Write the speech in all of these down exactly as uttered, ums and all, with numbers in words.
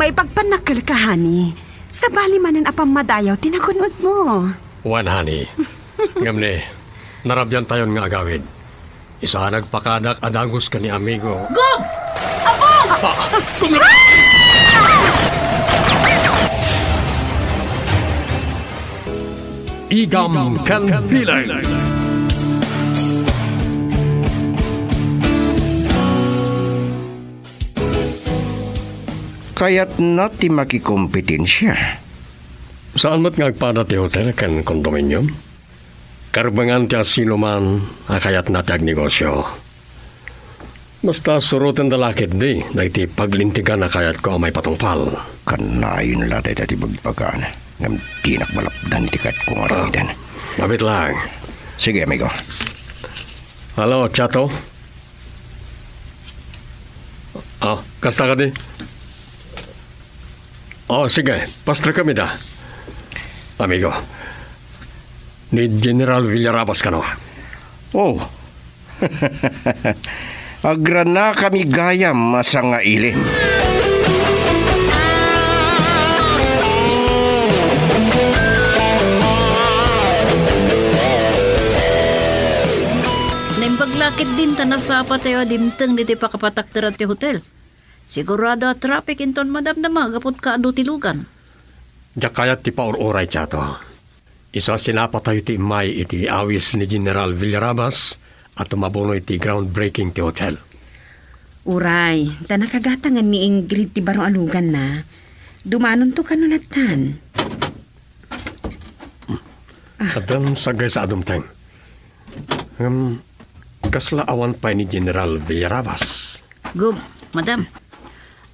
Ipagpannak kenka, honey. Sabali manen a pammadayaw ti nagun-odmo. Wen, honey. Ngem ni, narabiantayon nga agawid. Isa a nagpakadak a dagus ken ni amigo. Gob! Apo! Ah! Kumlum- Igam ken Bilay. Kayatna ti makikompetensia. Saan met nga agpada ti hotel ken condominium? Karbengan ti asinoman a kayatna ti agnegosio. Basta surotenda la ketdi dagiti paglintegan a kayatko a maipatungpal. Kanayon la dayta ti bagbagaan, ngem dinak malapdan ti kayatko nga Ah, aramiden. Mabit lang. Sige, amigo. Hello, Chato? Ah, kasta kadi? Oh, sige, pastrek kami da. Amigo, ni General Villarabas kano? Oh. Agrana kami gayam a sangailim. Naimbag la ketdin ta nasapa tayo a dimteng ditoy pakapatakderan ti hotel. Sigurado a traffic inton madamdama gapu ta adu ti lugan. Diak kayat ti paur-uray, Chato. Isu a sinapa tayo ti immay iti awis ni General Villarabas a tumabuno iti groundbreaking ti hotel. Uray, ta nakagatangan ni Ingrid ti baro a luganna. Dumanonto kano lattan. Ah. Addan sagaysa a dumteng. Ngem, kasla awan pay ni General Villarabas? Gob, madam.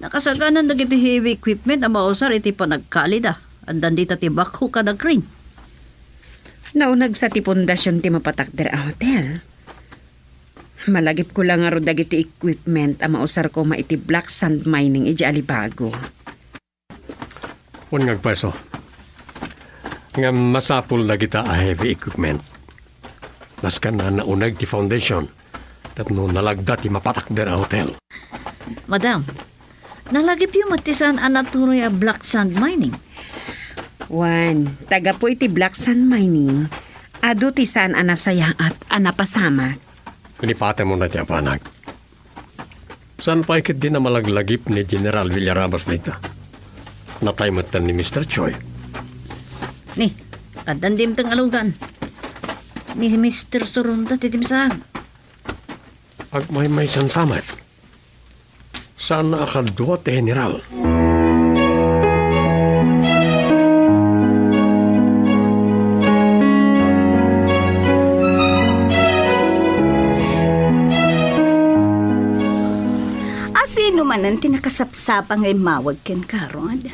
Nakasaganan dagiti heavy equipment a mausar iti panagkalida. Addan dita ti backhoe kada crane. Nauneg sa ti pundasyon ti mapatakder a hotel. Malagipko la ngarud dagiti equipment a mausar koma iti black sand mining idiay Alibago. Wen nga agpayso. Ngem masapul dagita a heavy equipment. Nasken a nauneg ti foundation tapno nalagda ti mapatakder a hotel. Madam, nalagipyo met ti saan a naturoy a black sand mining? Wen, ta gapu iti black sand mining, adu ti saan a nasayaat a napasamak. Ken ipatay mo na ti apanak. Saan pay ketdi a malaglagip ni General Villarabas dayta? Natay metten ni Mister Choi. Ni, addan dimteng a lugan. Ni Mister Surunda ti dimsaag. Agmaymaysan sa met. Saan a kadua ti General? Asino manen ti nakasapsapa nga immawag kenka, Rod?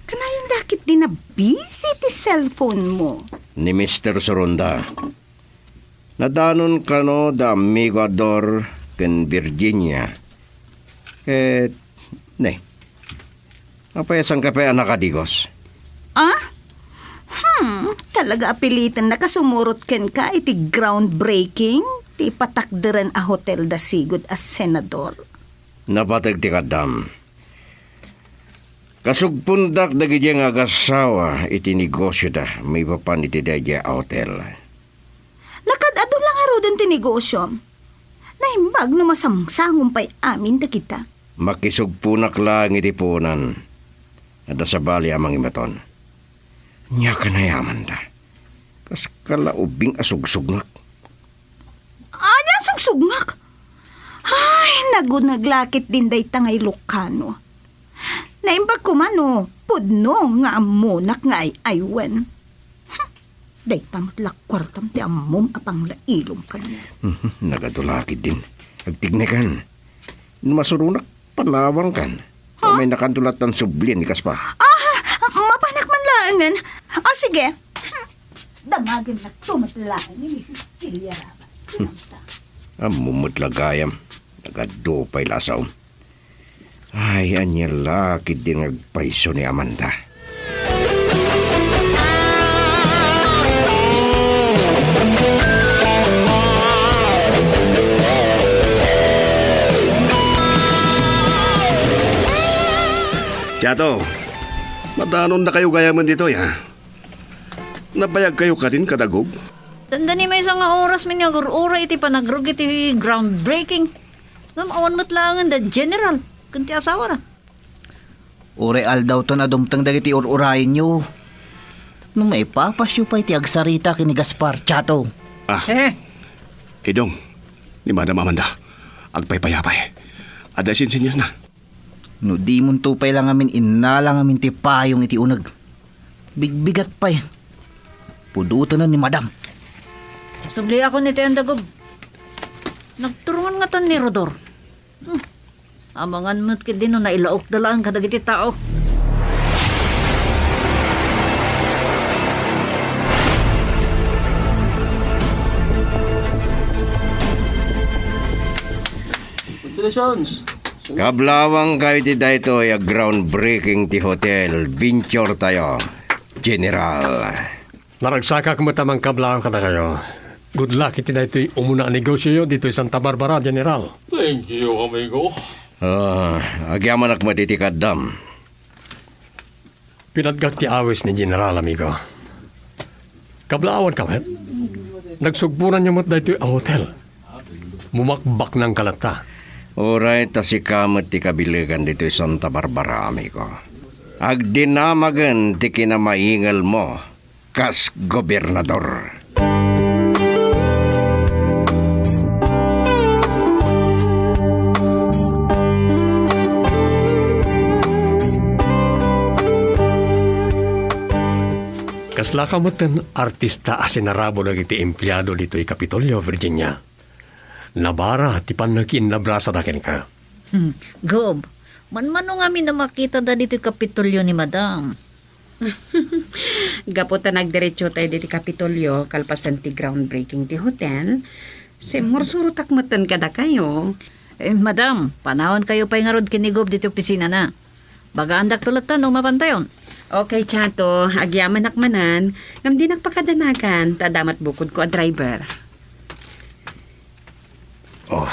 Kanayon la ketdi a busy ti cellphone mo. Ni Mister Soronda. Nadanon kano da amigo a Dor ken Virginia. Ket, ne, apay a sangkapay a nakadigos? Ah? Hmm, talaga a pilitennaka sumurot kenka iti groundbreaking ti patakderen a hotel da sigud a senador. Napateg ti kaddam. Kasugpondak dagidiay nga agassawa iti negosioda maipapan iti daydiay a hotel. Nakaad-adu la ngaruden ti negosiom. Naimbag no masangsangom pay amin dagita. Makisugponak laeng iti puonan. Adda sabali a mangimeton. Ania kanayon da? Kas kala ubing a sugsugngak. Ania sugsugngak? Ay, naguneg la ketdin dayta nga Ilokano. Naimbag koma no pudno nga ammonak nga ay-aywen. Hmm, dayta met la kuartam ti ammom a panglailom kaniak. Mhm, nagadu la ketdin. Agtignekan. No masuronak, palawankan. Ha? May nakanto lattan sublian ni Kaspa. Ah, mapanak man laengen. Ah, sige. Damagen na tumet laeng ni Misis Villarabas. Kinamsa. Ammom met la gayam. Nagadu pay lasaw. Ay, ania la ketdin nga agpayso ni Amanda. Tiato, madanondakayo gayamen ditoy, ha? Nabayagkayo kadin, kada Gob? Dandani maysa nga oras mi nga agur-uray iti panagrug iti groundbreaking. Ngem awan met laengen da General ken ti asawana. Uray aldawton a dumteng dagiti ur-urayenyo. No maipapasyo pay ti agsarita ken ni Gaspar, Tiato. Ah, Eh, Idong, ni Madam Amanda, agpaypayapay. Adda sinsinyasna. No dimonto pay la ngamin innala ngamin ti payong iti uneg, bigbigat pay. Pudotenen ni Madam. Subliakon iti anda, Gob. Nagturungan ngatan ni Rodor. Hmm. Amangan met ketdi no nailaokda laeng kadagiti tao. Congratulations! Kablawangkayo iti daytoy a groundbreaking ti hotel venture tayo, General. Naragsakak met a mangkablaaw kadakayo. Good luck iti daytoy umuna a negosioyo ditoy Santa Barbara, General. Thank you, amigo. Ah, agyamanak met iti kaddam. Pinatgak ti awis ni General, amigo. Kablaawanka met? Nagsugponanyo met daytoy a hotel. Mumakbaknangka latta. Uray ta sika met ti kabilegan ditoy Santa Barbara, amigo. Agdinamagen ti kinamaingelmo kas gobernador. Kaslaka metten artista a sinarabo dagiti empleado ditoy Kapitolyo, Virginia. Nabara ti pannakiinnabrasada kenka. Hmm, Gob, manmano ngamin a makitada ditoy Kapitolyo ni Madam. Gapu ta nagdiretso tayo ditoy Kapitolyo kalpasan ti groundbreaking ti hotel, simmursurotak metten kadakayo. Eh, Madam, panawankayo pay ngarud ken ni Gob ditoy opisinana. Bagaandakto latta no mapantayon. Okay, Chato. Agyamanak manen. Ngem dinak pakadanagan, ta adda met bukodko a driver. Oh,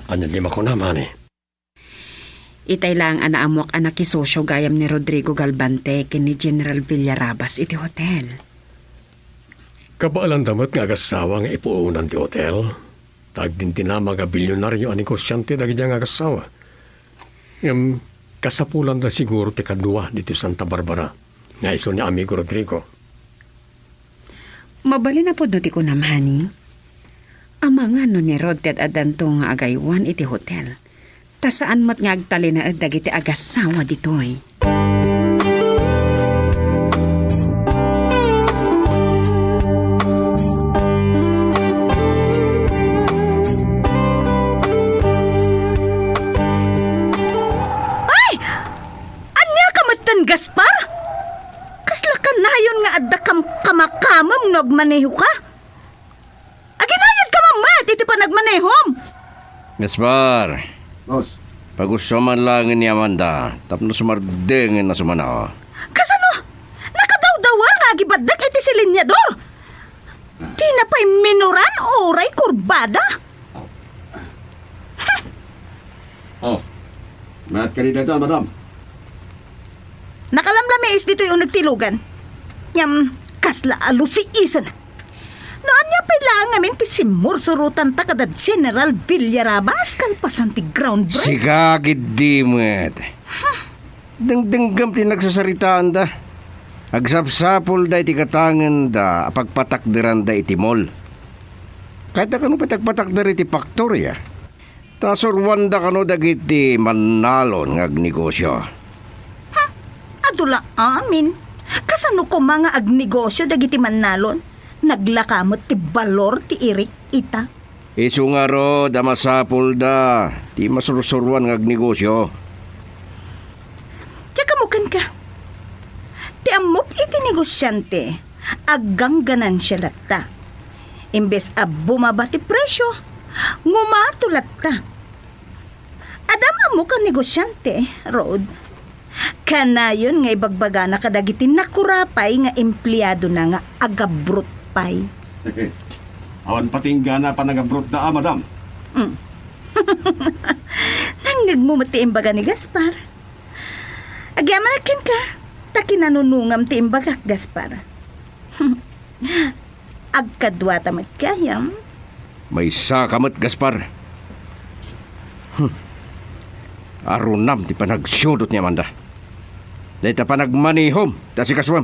ania ti makunam, honey? Itay laeng a naammoak a nakisosio gayam ni Rodrigo Galbante ken ni General Villarabas iti hotel. Kabaelanda met nga agassawa nga ipuonan ti hotel. Ta agdindinamag a bilionario a negosiante dagiti nga agassawa. Ngem kasapulanda siguro ti kadua ditoy Santa Barbara nga isu ni Amigo Rodrigo. Mabalin a pudno ti kunam, honey. Amangan no ni Rod ti ad-addanto nga agaywan iti hotel. Ta saan met nga agtalinaed dagiti agassawa ditoy. Ay! Ania ka metten, Gaspar? Kasla kanayon nga adda kam-, kamakamem no agmanehoka? Aginayadka met iti panagmanehom! Gaspar, Boss. Pagusto man laengen ni Amanda tapno sumardengen a sumano. Kasano? Nakadawdawa nga agibaddek iti silinyador! Dina pay minoran uray kurbada! Oh, mayat kadi dayta, madam? Nakalamlamiis ditoy uneg ti lugan. Ngem, kasla a lusiisen. No ania pay laeng ngamin ti simmursurotanta kada General Villarabas kalpasan ti groundbreak? Sika ketdi met. Dengdenggem ti nagsasaritaanda. Agsapsapulda iti katangenda a pagpatakderanda iti mall. Kayatda kano pay ti agpatakder iti faktoria. Ta suruanda kano dagiti mannalon nga agnegosio. Ha? Adu la amin. Kasano koma nga agnegosio dagiti mannalon? Naglaka met ti balor ti irik ita. Isu ngarud a masapulda ti masursuruan nga agnegosio. Diak ammo kenka. Ti ammok iti negosiante, aggangganansia latta. Imbes a bumaba ti presio, ngumato latta. Adda ammok a negosiante, Rod. Kanayon nga ibagbagana kadagiti nakurapay nga empleadona nga agabrot pay. Awan pati inggana a panagabrotda, a, madam. Mm. Nangngegmo met ti imbaga ni Gaspar. Agyamanak kenka, ta kinanunongam ti imbagak, Gaspar. Agkaduata met gayam. Maysaka met, Gaspar. Hmm. Arunam ti panagsudot ni Amanda. Dayta panagmanihom ti asikasuem.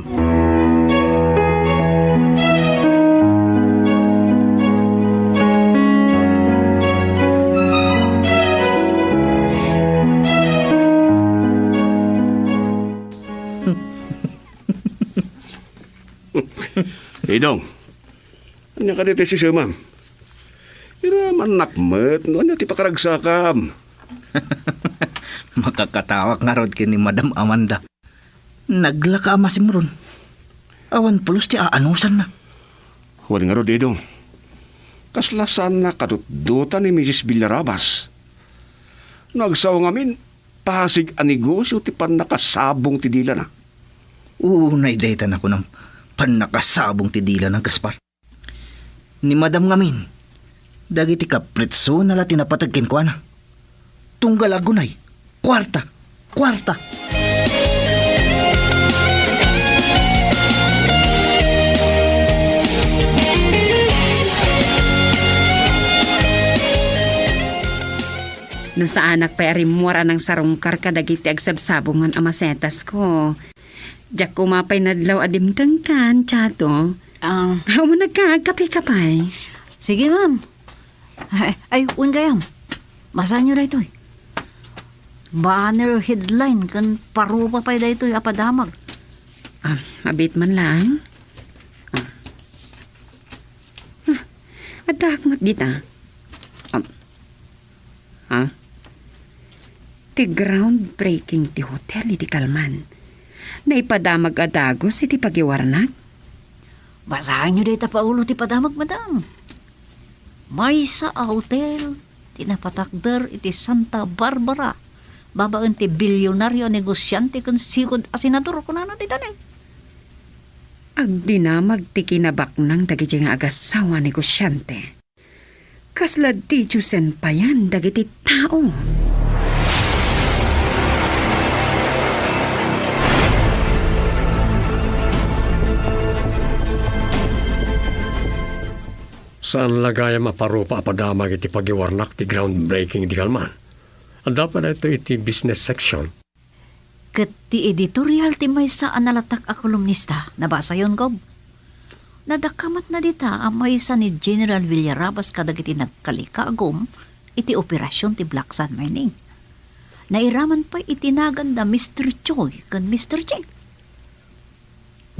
Idong, ania kadi ti sisemam? Iramannak met no ania ti pakaragsakam. Makakatawak ngarud ken ni Madam Amanda. Naglaka a masimron. Awan pulos ti aanusanna. Wen ngarud, Idong. Kasla saanna kadutdota ni Misis Villarabas. No agsawa ngamin, pasig a negosio ti pannakasabong ti dilana. Unay dayta nakunam, pannakasabong ti dilana, Gaspar. Ni Madam ngamin, dagiti kapritsona la ti napateg kenkuana. Tunggal agunay, kuarta, kuarta. No saanak pay a rimmuar a nangsarungkar kadagiti agsabsabongan a masetasko, diak koma pay nadlaw a dimtengkan, Chato. Ah. Umunegka, agkapeka pay. Sige, ma'am. Ay, ay, wen gayam. Basaenyo daytoy. Banner headline ken parupa pay daytoy a padamag. Ah, abit man lang. Ah. Ah, addaak met dita. Ah. Ha? Ti groundbreaking ti hotel iti Calman. Naipadamag a dagus iti pagiwarnak. Basaenyo dayta, Paolo, ti padamag, madam. Maysa a hotel ti napatakder iti Santa Barbara babaen ti bilionario a negosiante ken sigud a senador, kunana dita. Agdinamag ti kinabaknang dagiti nga agassawa a negosiante. Kasla didiosen payan dagiti tao. Saan la gayam a parupa a padamag iti pagiwarnak ti groundbreaking iti Calman. Adda pay daytoy iti business section. Ket ti editorial ti maysa a nalatak a kolumnista, nabasayon, Gob. Nadakamatna dita a maysa ni General Villarabas kadagiti nagkalikagum iti operasion ti Black Sand Mining. Nairaman pay iti nagan da Mister Choi ken Mister Cheng.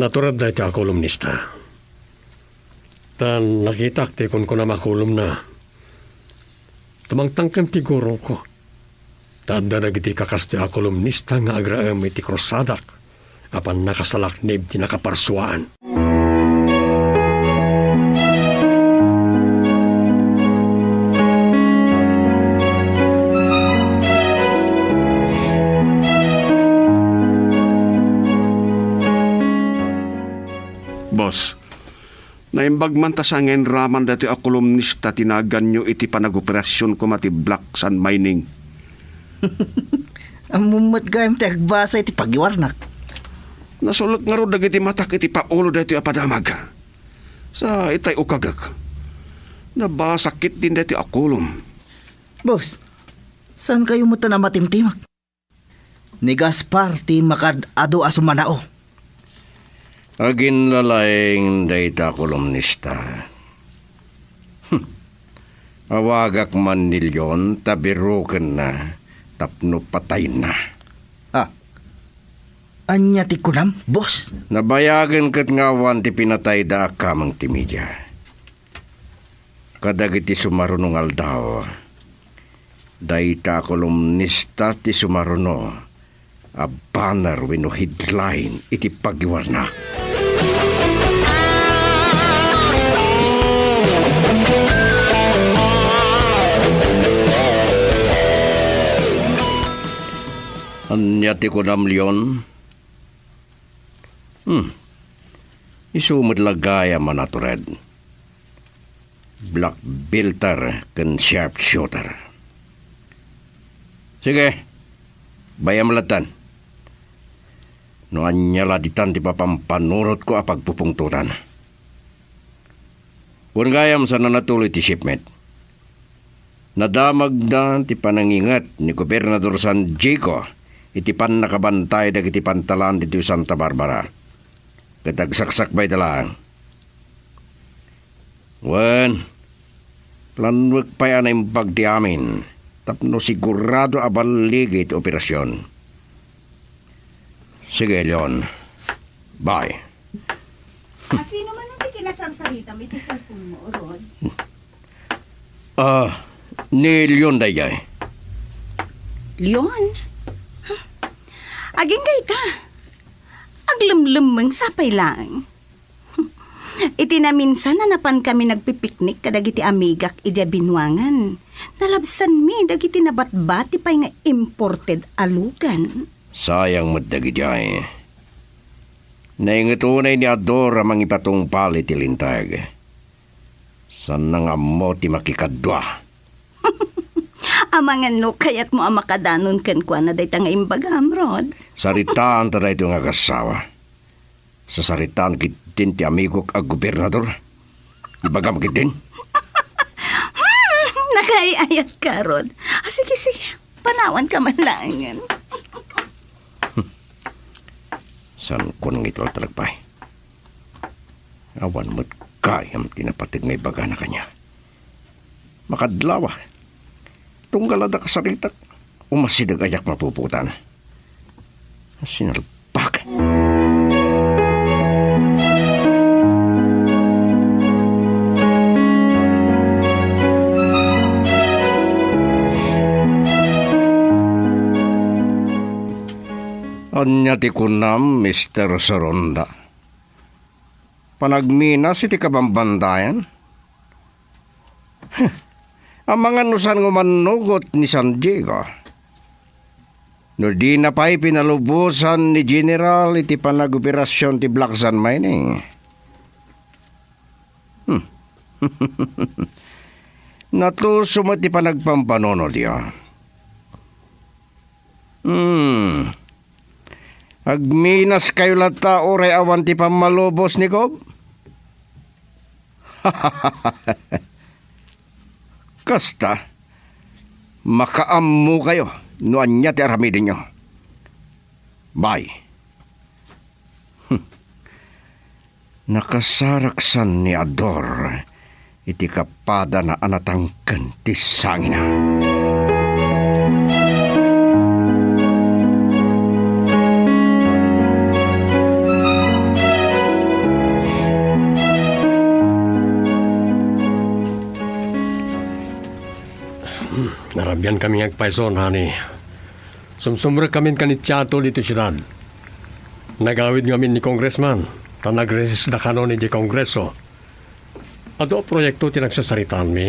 Natured dayta a kolumnista. Ta nakitak ti kunkunam a kolumna. Tumangtangken ti guroko. Ta adda dagiti kakastoy a kolumnista nga agraem iti krusadak a pannakasalaknib ti nakaparsuaan. Boss, naimbag man ta saan nga inraman daytoy a kolumnista ti naganyo iti panagoperasyon koma ti Black Sand Mining. Ammom met gayam ti agbasa iti pagiwarnak. Nasulek ngarud dagiti matak iti Paolo daytoy a padamag. Sa itay ukagek. Nabasa ketdin daytoy a kolum. Boss, saan kayo met a matimtimek? Ni Gaspar ti makaad-adu a sumanao. Aginlalaing dayta a kolumnista. Hmm. Awagak man ni Leon ta birukenna tapno patayna. Ah. Ania ti kunam, boss? Nabayagen ket nga awan ti pinatayda a kameng ti media. Kadagiti sumaruno nga aldaw, dayta a kolumnista ti sumaruno a banner wenno headline iti pagiwarna. Ania ti kunam, Leon? Hmm. Isu met la gayam a natured. Black belter ken sharpshooter. Sige, bay-am lattan. No ania la ditan ti papampanunotko a pagpupungtotan. Wen gayam, saan a natuloy ti shipment. Nadamagda ti pananginget ni Gobernador San Diego iti pannakabantay dagiti pantalan ditoy Santa Barbara. Ket agsaksakbayda laeng. Wen, planuek pay a naimbag ti amin tapno sigurado a balligi ti operasion. Sige, Leon. Bye. A, sino man ti kinasarsaritam iti cellphone mo, Rod? Ah, ni Leon daydiay. Leon? Huh. Agingga ita. Aglemlemmeng sapay laeng. Iti naminsan a napankami nagpipiknik kadagiti amigak idiay binuangan, nalabsanmi dagiti nabatbati pay nga imported a lugan. Sayang met dagidiay. Nainget unay ni Ador a mangipatungpal iti linteg. Saanna nga ammo ti makikadua. Amangan no kayatmo a makadanon kenkuana dayta nga imbagam, Rod. Saritaanta daytoy nga agassawa. Sasaritaan ketdin ti amigok a gobernador. Ibagam ketdin. Hmm, nakaay-ayatka, Rod. Ah, sige, sige. Panawanka man laengen. Saankon nga italtalek pay. Awan met gayam ti napateg nga ibagana kaniak. Makadlaw a. Tunggal adda kasaritak, umasideg a diak mapuputan. Sinalbag. Ania ti kunam, Mister Soronda? Panagminas iti kabambantayan? Huh. Amangan no saan nga umannugot ni San Diego. No dina pay pinalubosan ni General iti panagoperasion ti Black Sand Mining. Hmm. Natuso met ti panagpampanunotyo. Hmm. Agminaskayo latta uray awan ti pammalubos ni Gob? Kasta, makaammokayo no ania ti aramidenyo. Bye. Hmm. Nakasaraksan ni Ador iti kapadana a natangken ti sangina. Narabian kami nga agpayso, honey. Sumsumrek kami ken ni Chato ditoy siudad. Nagawid ngamin ni Congressman, ta nagreses da kanon idiay Kongreso. Adu a proyekto ti nagsasaritaanmi.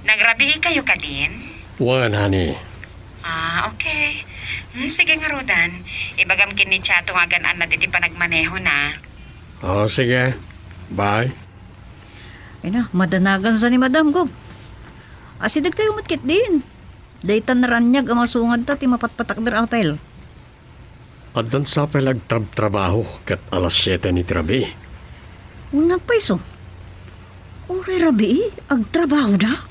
Nangrabii kayo kadin? Wen, honey. Ah, okay. Hmm, sige ngaruden. Ibagam ken ni Chato nga agan-annad iti panagmanehona. Oh, sige. Bye. Ay na, madanagan sa ni Madam, Gob. Asideg tayo met ketdin. Dayta naraniag a masungadta ti mapatpatakder a hotel. Addan sapay la agtrabtrabaho ket alas siete iti rabii. Unag payso. Uray rabii, agtrabahoda?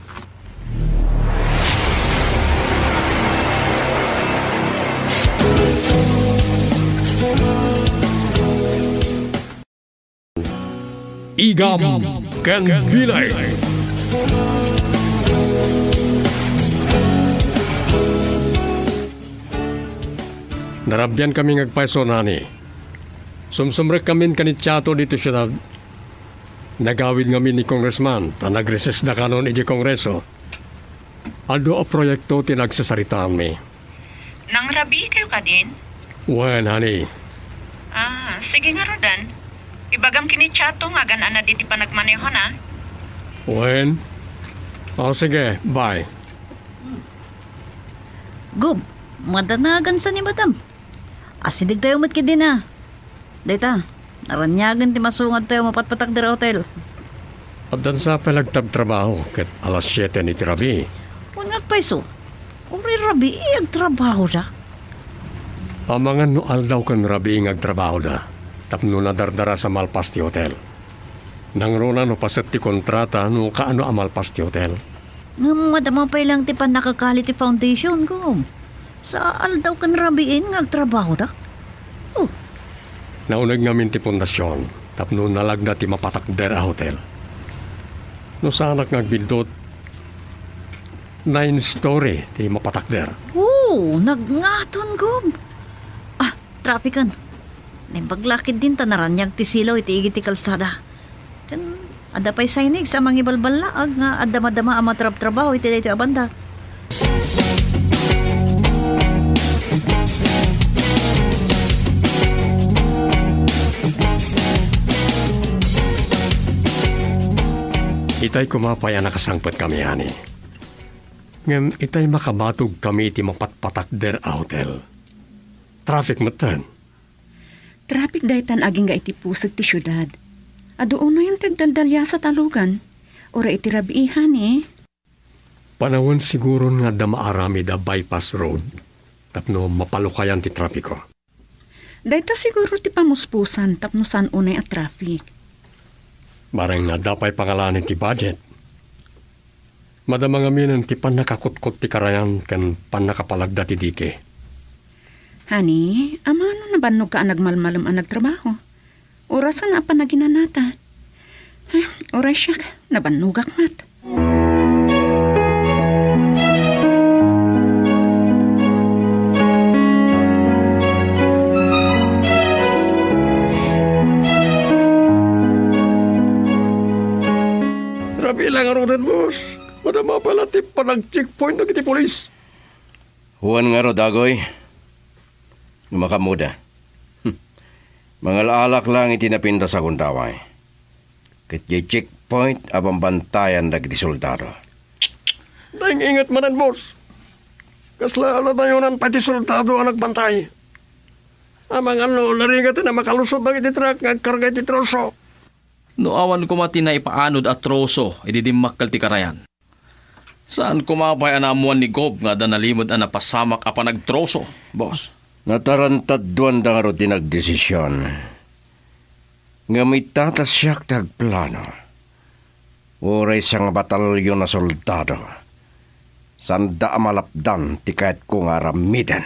Igam ken Bilay. Narabian kami nga agpayso, honey. Sumsumrek kami ken ni Chato ditoy siudad. Nagawid ngamin ni Congressman, ta nagreses da kanon idiay Kongreso. Adu a proyekto ti nagsasaritaanmi. Nangrabii kayo kadin? Wen, honey. Ah, sige ngaruden. Ibagam ken ni Chato nga agan-annad iti panagmanehona. Wen? Oh, sige, bye. Gob, madanagan sa ni Madam. Asideg tayo met ketdin a. Dayta, naraniagen ti masungadtayo a mapatpatakder a hotel. Addan sapay la agtrabtrabaho ket alas siete iti rabii. Unag payso. Uray rabii, agtrabahoda? Amangan no aldaw ken rabii nga agtrabahoda tapno nadardaras a malpas ti hotel. Nangruna no paset ti kontrata no kaano a malpas ti hotel. Ngem madama pay lang ti pannakakali ti foundation, Gob. Sa aldaw ken rabiin nga agtrabahoda. Oh. Nauneg ngamin ti pundasyon tapno nalagda ti mapatakder a hotel. No saanak nga agbiddut, nine story ti mapatakder. Oh, nagngaton, Gob. Ah, trappiken. Naimbag la ketdin ta naraniag ti silaw iti igid ti kalsada. Ken adda pay signage a mangibalballaag nga adda madama a matrabtrabaho iti daytoy a banda. Itay koma pay a nakasangpetkami, honey. Ngem itay makabatogkami iti mapatpatakder a hotel. Traffic metten. Traffic daytan agingga iti puseg ti siudad. Adu unayen ti agdaldaliasat a lugan. Uray iti rabii, honey. Panawen siguron nga adda maaramid a bypass road tapno mapalukayan ti trapiko. Dayta siguro ti pamuspusan tapno saan unay a traffic. Bareng no adda pay pangalani ti budget. Madama ngaminen ti pannakakutkot ti karayan ken pannakapalagda ti dike. Honey, amangan no nabannogka a nagmalmalem a nagtrabaho. Orasan a panaginanata. Ay, uray siak, nabannogak met. Rabii la ngaruden, boss. Madama pay la ti panag-checkpoint dagiti pulis. Wen ngarud, Agoy. No makaammoda. Hmm. Mangal-alak lang iti napintas a gundaway. Ket diay checkpoint a bambantayan dagiti soldado. Naing-inget manen, boss. Kasla nadayonan pay ti soldado a nagbantay. Amangan no narigaten a makalusot dagiti truck nga agkarga iti troso. No awan koma ti naipaanod a troso idi dimmakkel ti karayan. Saan koma pay a naammoan ni Gob nga adda nalimed a napasamak a panagtroso, boss? Natarantaduanda ngarud ti nagdesision. Ngem ita ta siak ti agplano. Uray sangabatalyon a soldado, saanda a malapdan ti kayatko nga aramiden.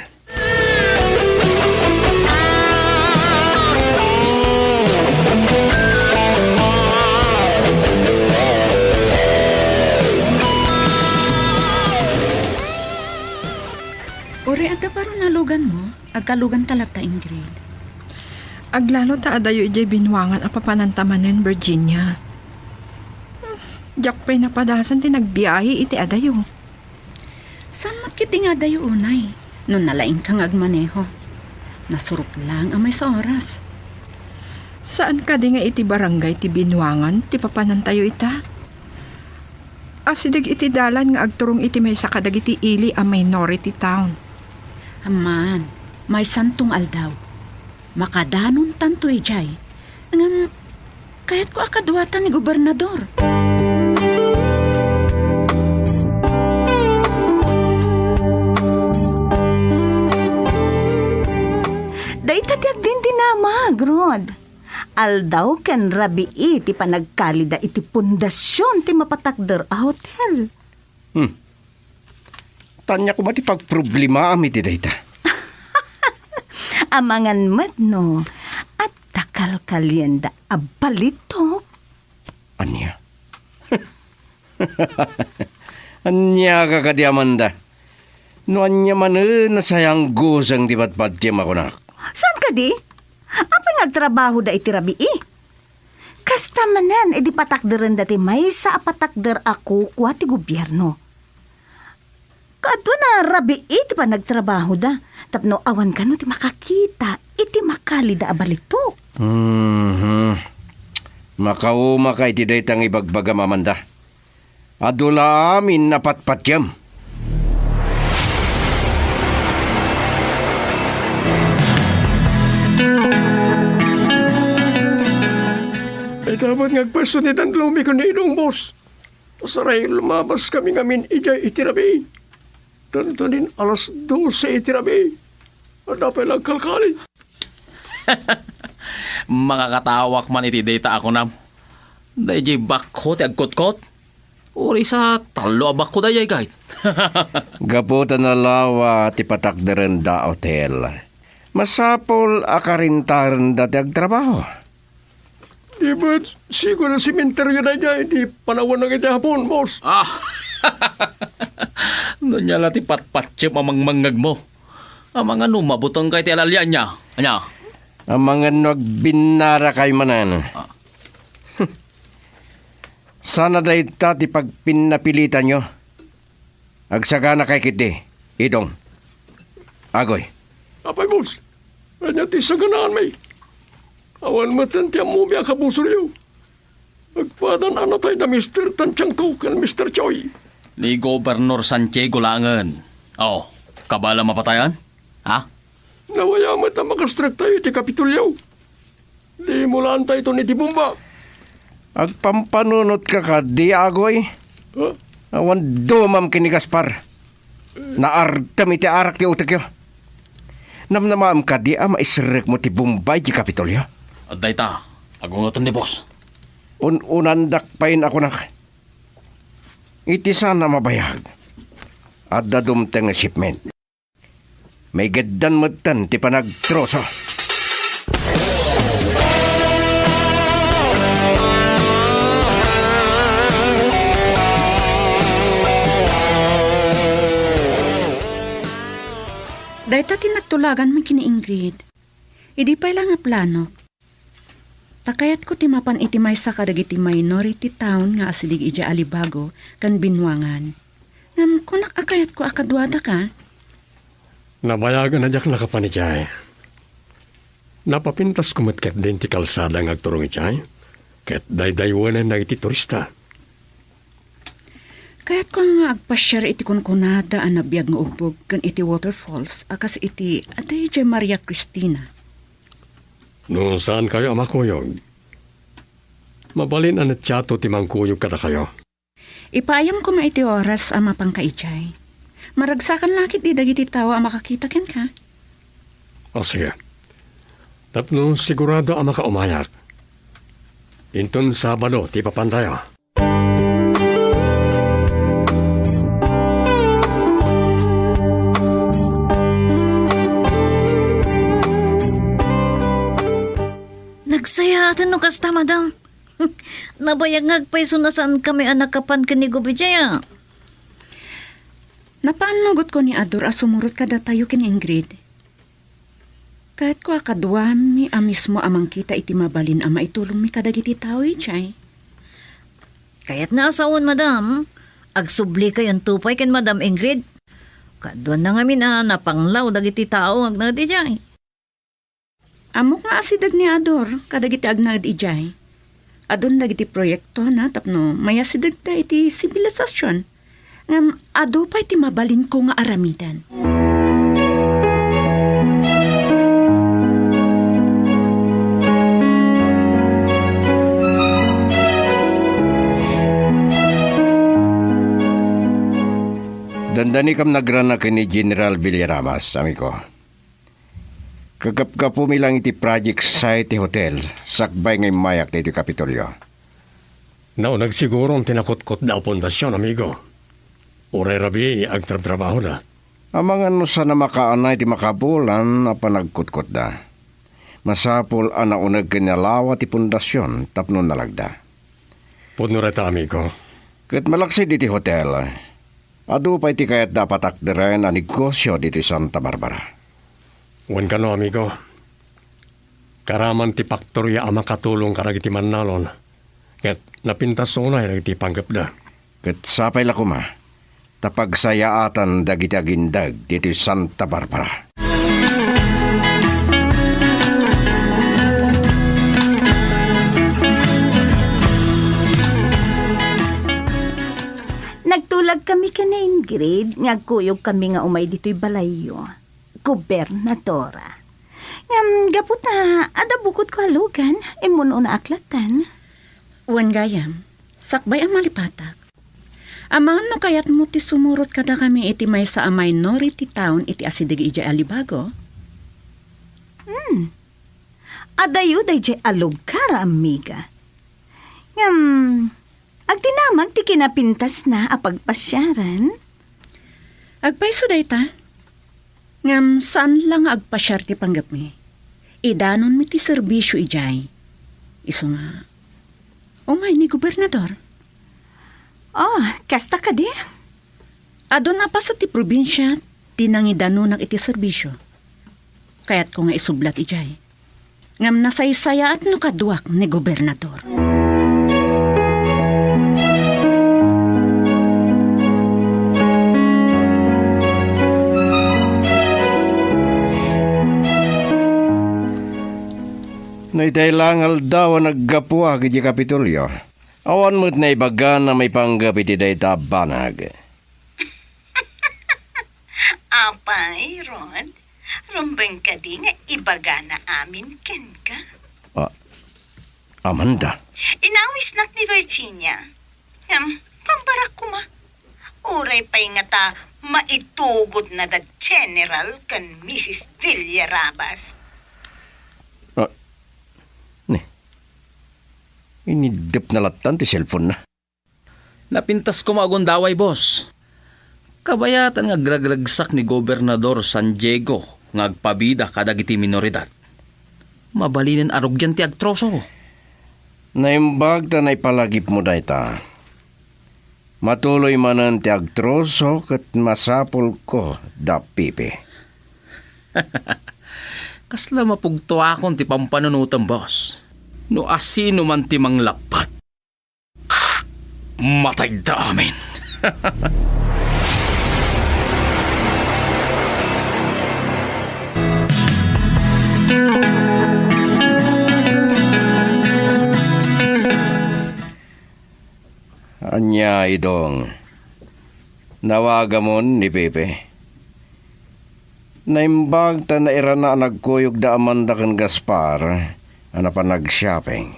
Uray adda baro naluganmo, agkaluganta latta, Ingrid. Aglalo ta adayo idiay binuangan a papananta manen, Virginia. Hmm, diak pay napadasan ti nagbiahe iti adayo. Saan met ketdi nga adayo unay, no nalaingka nga agmaneho? Nasurok lang a maysa oras. Saan kadi nga iti barangay ti binuangan ti papanantayo ita? Asideg iti dalan nga agturong iti maysa kadagiti ili a minority town. Amman, maysanto nga aldaw. Makadanontanto idiay. Ngem, kayatko a kaduatan ni gobernador. Dayta ti agdindinamag, Rod. Aldaw ken rabii ti panagkalida iti pundasion ti mapatakder a hotel. Hmm. Ania koma ti pagproblemaam iti dayta? Amangan met no, adda kalkalienda a balitok. Ania? Ania ka kadi, Amanda? No ania manen a sayangguseng ti patpatiem a kunak? Saan kadi? Apay nga agtrabahoda iti rabii? Kasta manen idi patakderenda ti maysa a patakder a kukua ti gobierno. Kaduana rabii ti panagtrabahoda tapno awan kano ti makakita iti makalida a balitok. Mhm. Makaumaka iti dayta nga ibagbagam, Amanda. Adu la amin a patpatiem. Ita met nga agpayso ni Danlomi ken ni Inong, boss. Saray lumabaskami ngamin idiay iti rabii. Dandanin alas dose iti rabii. Adda pay la agkalkali. Makakatawak man iti dayta a kunam. Daydiay bakko ti agkutkot. Uray sa tallo a bakko daydiay, guide. Gapu ta nalawa ti patakderenda, Otel, masapul a karentarenda ti agtrabaho. Di met, siguro sementeryo daydiay ti panawanna iti Hapon, boss. Ah! No ania la ti patpatiem a mangmangngegmo. Amangan no mabutengka iti alalianna. Ania? Amangan no agbinnarakayo manen. Ah. Sana dayta ti pagpinnapilitanyo. Agsaganakay ketdi, Idong. Agoy. Apay, boss, ania ti saganaanmi? Awan metten ti ammomi a kabusoryo. Agpadan a natay da Mister Tantiangco ken Mister Choi. Ni Gobernador Santiago laengen. Oh, kabala mapatayan? Ha? Nawaya met a makastrektayo iti Kapitolio. Di mulaantayton iti bomba. Agpampanunotka kadi, Agoy? Ha? Awan dumam ken ni Gaspar. Naardem iti arak ti utekyo. Namnamaem kadi a maisrekmo ti bomba iti Kapitolio? Adda ita, agungeten ni boss. Un-unandak pay a kunak. Iti saan a mabayag, adda dumteng nga shipment. Maigeddan metten ti panagtroso. Dayta ti nagtulaganmi ken ni Ingrid. Idi pay la nga planok. Ta kayatko ti mapan iti maysa kadagiti minority town nga asideg idiay Alibago ken Binuangan. Ngem kunak a kayatko a kaduadaka. Nabayagen a diak nakapan idiay. Napapintasko met ketdin ti kalsada nga agturong idiay, ket daydaywenan dagiti turista. Kayatko nga agpasiar iti kunkunada a nabiag nga ubbog ken iti waterfalls a kas iti adda idiay Maria Cristina. No saankayo a makuyog, mabalin a natiato ti mangkuyog kadakayo. Ipaayam koma iti oras a mapanka idiay. Maragsakan la ketdi dagiti tao a makakita kenka. O, sige. Tapno sigurado a makaumayak. Inton Sabado ti papantayo. Nagsayaaten no kasta, madam. Nabayag nga agpayso a saankami a nakapan ken ni Gob idiay, a. Napaannogotko ni Ador a sumurot kadatayo ken Ingrid. Kayatko a kaduami a mismo a mangkita iti mabalin a maitulongmi kadagiti tao idiay. Kayatna a sawen, madam. Agsublikayo pay ken Madam Ingrid. Kaduana ngamin a napanglaw dagiti tao nga agnaed idiay. Ammok nga asideg ni Ador kadagiti agnaed idiay. Adun dagiti proyektona tapno mayasidegda iti sibilisasyon. Ngem adu pay ti mabalinko nga aramiden. Dandanikam nagrana ken ni General Villaramas, amigo. Kagapgapumi lang iti project sa iti hotel, sakbay nga immayak ditoy Kapitolyo. Nauneg siguron ti nakutkotda a pundasyon, amigo. Uray rabii, agtrabtrabahoda. Amangan no saan a makaanay ti makabulan a panagkutkotda. Masapul a nauneg ken nalawa ti pundasyon tapno nalagda. Pudno dayta, amigo. Ket malaksid iti hotel, adu pay ti kayatda a patakderen a negosio ditoy Santa Barbara. Wen kano, amigo. Karaman ti faktoria a makatulong kadagiti mannalon, ket napintas unay dagiti panggepda. Ket sapay la koma ta pagsayaatan dagiti agindeg ditoy Santa Barbara. Nagtulagkami ken ni Ingrid nga agkuyogkami nga umay ditoy balayyo, gobernadora. Ngem gapu ta adda bukodko a lugan, immun-unaak latten. Wen gayam, sakbay a malipatak. Amangan no kayatmo ti sumurot kadakami iti maysa a minority town iti asideg idiay Alibago? Adayo daydiay a lugar, amiga. Ngem, agdinamag ti kinapintasna a pagpasiaran? Agpayso dayta. Ngem saan la nga agpasiar ti panggepmi. Idanonmi ti serbisio idiay. Isu nga, umay ni gobernador. Oh, kasta kadi? Adun a paset ti probinsia ti nangidanonak iti serbisio. Kayatko nga isublat idiay. Ngem nasaysayaat no kaduak ni gobernador. No itay la nga aldaw a naggapuak idiay Kapitolio, awan met naibagan a maipanggep iti dayta a banag. Apay, Rod, rumbeng kadi nga ibagana amin kenka? Ah, Amanda. Inawisnak ni Virginia. Ngem, pambarak koma. Uray pay ngata maitugod na da General ken Missus Villarabas. Ah, ni, iniddep na lattan ti cellphone na. Napintas koma a gundaway, boss. Kabayatan nga agragragsak ni Gobernador San Diego nga agpabida kadagiti minoridad. Mabalinen a rugian ti agtroso. Naimbag ta naipalagipmo dayta. Matuloy manen ti agtroso ket masapulko da Pepe. Kasla mapugtoakon ti pampanunotem, boss. No asino man ti manglappet, matayda amin. Ania, Idong? Nawagamon ni Pepe? Naimbag ta nairana a nagkuyog da Amanda ken Gaspar a napan nag-shopping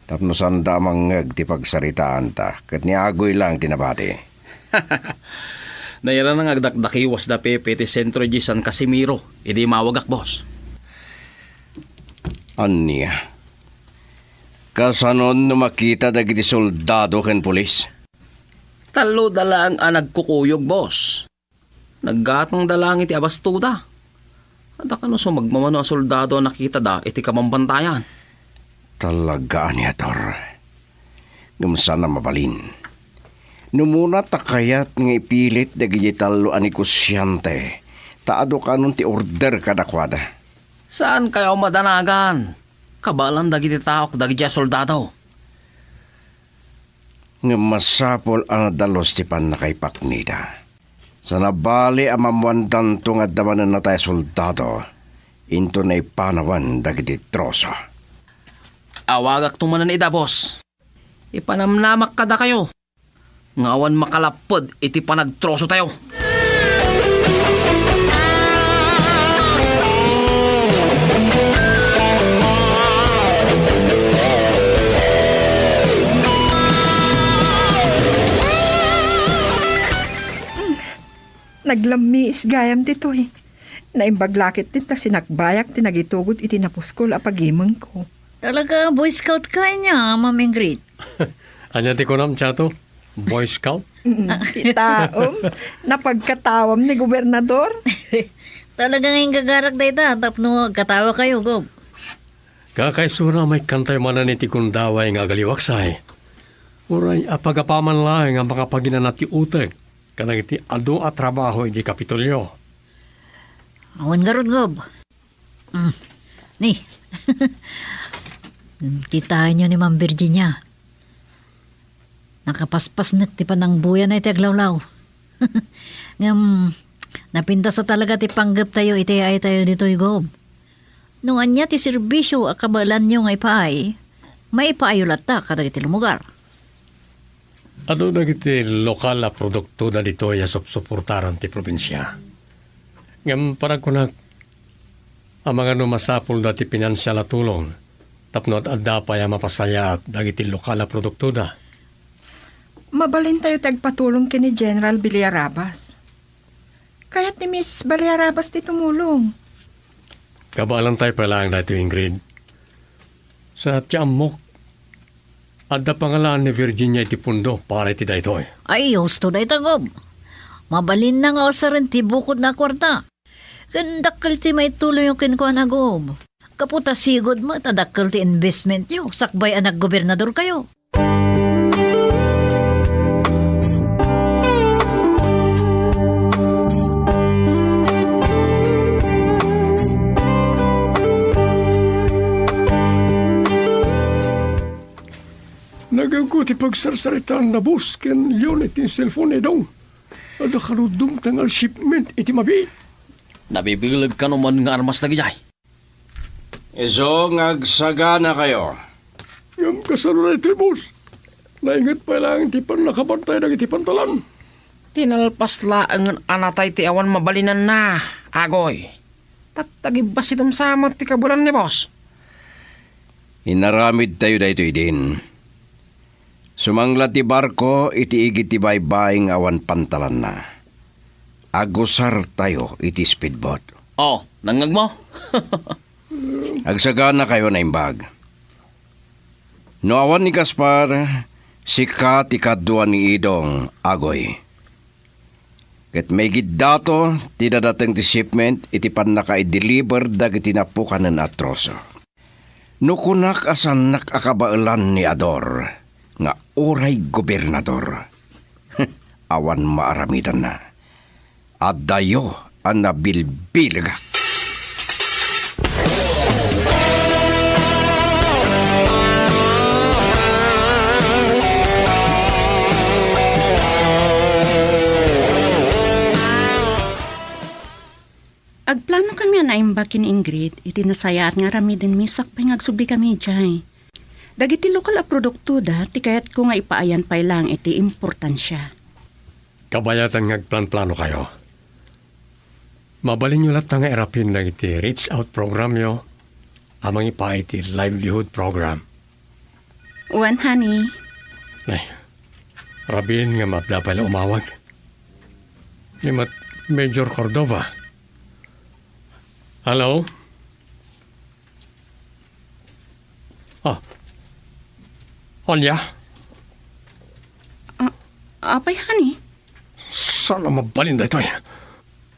tapno saanda a mangngeg ti pagsaritaanta ket ni Agoy lang ti nabati. Nairana nga agdakdakiwas da Pepe ti sentro di San Casimiro idi mawagak, boss. Ania? Kasanon no makita dagiti soldado ken pulis? Tallo da laeng a nagkukuyog, boss. Naggatangda laeng iti abastoda. Adda kano sumagmamano a soldado a nakitada iti kabambantayan. Talaga, Aniator. Ngem saan a mabalin. No umuna ta kayat nga ipilit dagiti tallo a negosiante, ta adu kanon ti order kadakuada. Saankayo a madanagan. Kabaelan dagiti taok dagiti a soldado. Ngem masapul a nadalus ti pannakaipaknida. Saan a bali a maammoandanto nga adda manen natay a soldado, inton naipanawen dagiti troso. Awagakto manen ida, boss. Ipanamnamak kadakayo nga awan makalapped iti panagtrosotayo. Naglammiis gayam ditoy. Naimbag la ketdi ta sinakbayak ti nagitugod iti napuskol a pagimengko. Talaga, Boy Scout ka ania, Ma'am Ingrid? Ania ti kunam, Chato? Boy Scout? Mm, kitaem, napagkatawam ni Gobernador. Talaga nga inggagarak dayta, tapno agkatawa kayo, Gob. Kakaisuna a maikkantayo manen iti gundaway nga agaliwaksay. Uray apagapaman laeng a makapaginana ti utek kadagiti adu a trabaho iti Kapitolio. Awan garud, Gob. Mm. Ni. Kitaenyo ni Ma'am Virginia. Nakapaspasnek ti panangbuyana iti aglawlaw. Ngem, napintas a talaga ti panggeptayo iti yaaytayo ditoy, Gob. No ania ti serbisio a kabaelanyo nga ipaay, maipaayo latta kadagiti lumugar. Adu dagiti lokal a produktoda ditoy a supsuportaran ti probinsia. Ngem panagkunak, amangan no masapulda ti pinansial a tulong tapno ad-adda pay a mapasayaat dagiti lokal a produktoda. Mabalintayo ti agpatulong ken ni General Villarabas. Kayat ni Misis Villarabas ti tumulong. Kabaelantayo pay laeng daytoy, Ingrid. Sa ti ammok, adda pangalaan ni Virginia iti pundo para iti daytoy. Ay, husto dayta, Gob. Mabalinna nga usaren ti bukodna a kuarta. Ken dakkel ti maituloyyo kenkuana, Gob. Gapu ta sigud met a dakkel ti investmentyo sakbay a naggobernadorkayo. Nagawko ti pagsarsaritaanna, boss, ken Leon iti cellphone ni Dong. Adda kano dumteng a shipment iti mabiit. Nabibileg kano man nga armas dagijay? Isu nga agsaganakayo. Ngem kasano daytoy, boss? Nainget pay laeng ti pannakabantay dagiti pantalan. Ti nalpas laengen a natay ti awan mabalinanna, Agoy. Tattagibasitem sa met ti kabulan ni boss. Inaramidtayo daytoy, Din. Sumangla ti barko iti igid ti baybay nga awan pantalanna. Agusartayo iti speedboat. Oh, nangngegmo? Agsaganakayo, naimbag. No awan ni Gaspar, sika ti kadua ni Idong, Agoy. Ket maigiddato ti dadateng ti shipment iti pannakaideliver dagiti napukanen a troso. No kunak a saannak a kabaelan ni Ador nga uray gobernador, awan maaramidanna. Addayo a nabilbilegak. Agplanokami a naimbag ken ni Ingrid iti nasayaat nga aramidenmi sakbay nga agsublikami idiay. Dagiti lokal a produktoda ti kayatko nga ipaayan pay laeng iti importansia. Kabayatan nga agplanplanokayo. Mabalinyo latta nga irapin dagiti reach out programyo a mangipaay iti livelihood program. Wen, honey. Nay, rabin nga mapda pay la umawag. Ni Mat-, Major Cordova. Hello? Ah. Ania? Ah, apay, honey? Saan a mabalin daytoy?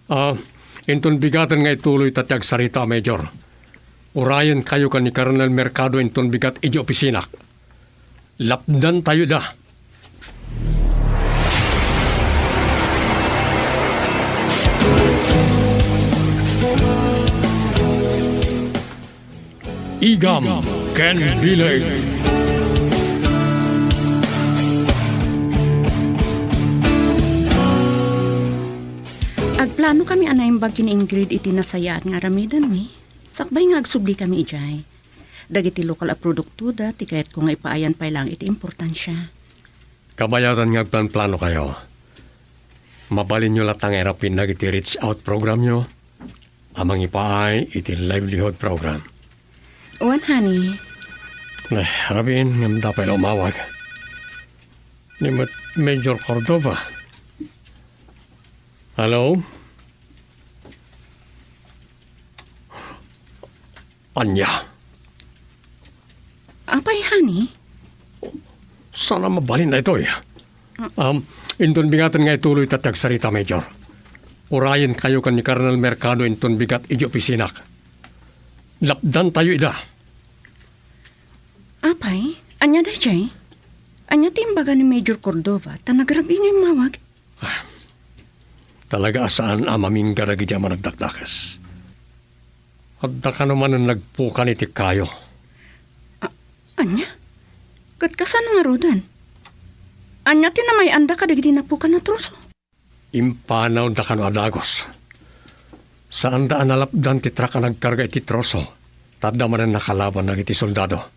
Ah, inton bigaten nga ituloy ta ti agsarita, Major. Urayenkayo ken ni Colonel Mercado inton bigat idiay opisinak. Lapdantayo ida. Igam ken Bileg. Agplanokami a naimbag ken ni Ingrid iti nasayaat nga aramidenmi, sakbay nga agsublikami idiay. Dagiti lokal a produktoda ti kayatko nga ipaayan pay laeng iti importansia. Kabayatan nga agplanplanokayo. Mabalinyo latta nga irapin dagiti reach out programyo a mangipaay iti livelihood program. Wen, honey. Eh, rabin, ngem apay la umawag. Ni Mat-, Major Cordova. Hello? Ania? Apay, honey? Saan a mabalin daytoy. Ah. Um, inton bigaten nga ituloy ta ti agsarita, Major. Urayenkayo ken ni Colonel Mercado inton bigat idiay opisinak. Lapdantayo ida. Apay, ania daydiay? Ania ti imbaga ni Major Cordova ta nagrabi nga immawag? Ah, talaga a saan a mamingga dagiti a managdakdakes. Adda kano manen nagpukan iti kayo. A-, ania? Ket kasano ngaruden? Ania ti namay-anda kadagiti napukan a troso? Impanawda kano a dagus. Saanda a nalapdan ti truck a nagkarga iti troso, ta adda manen nakalaban dagiti soldado.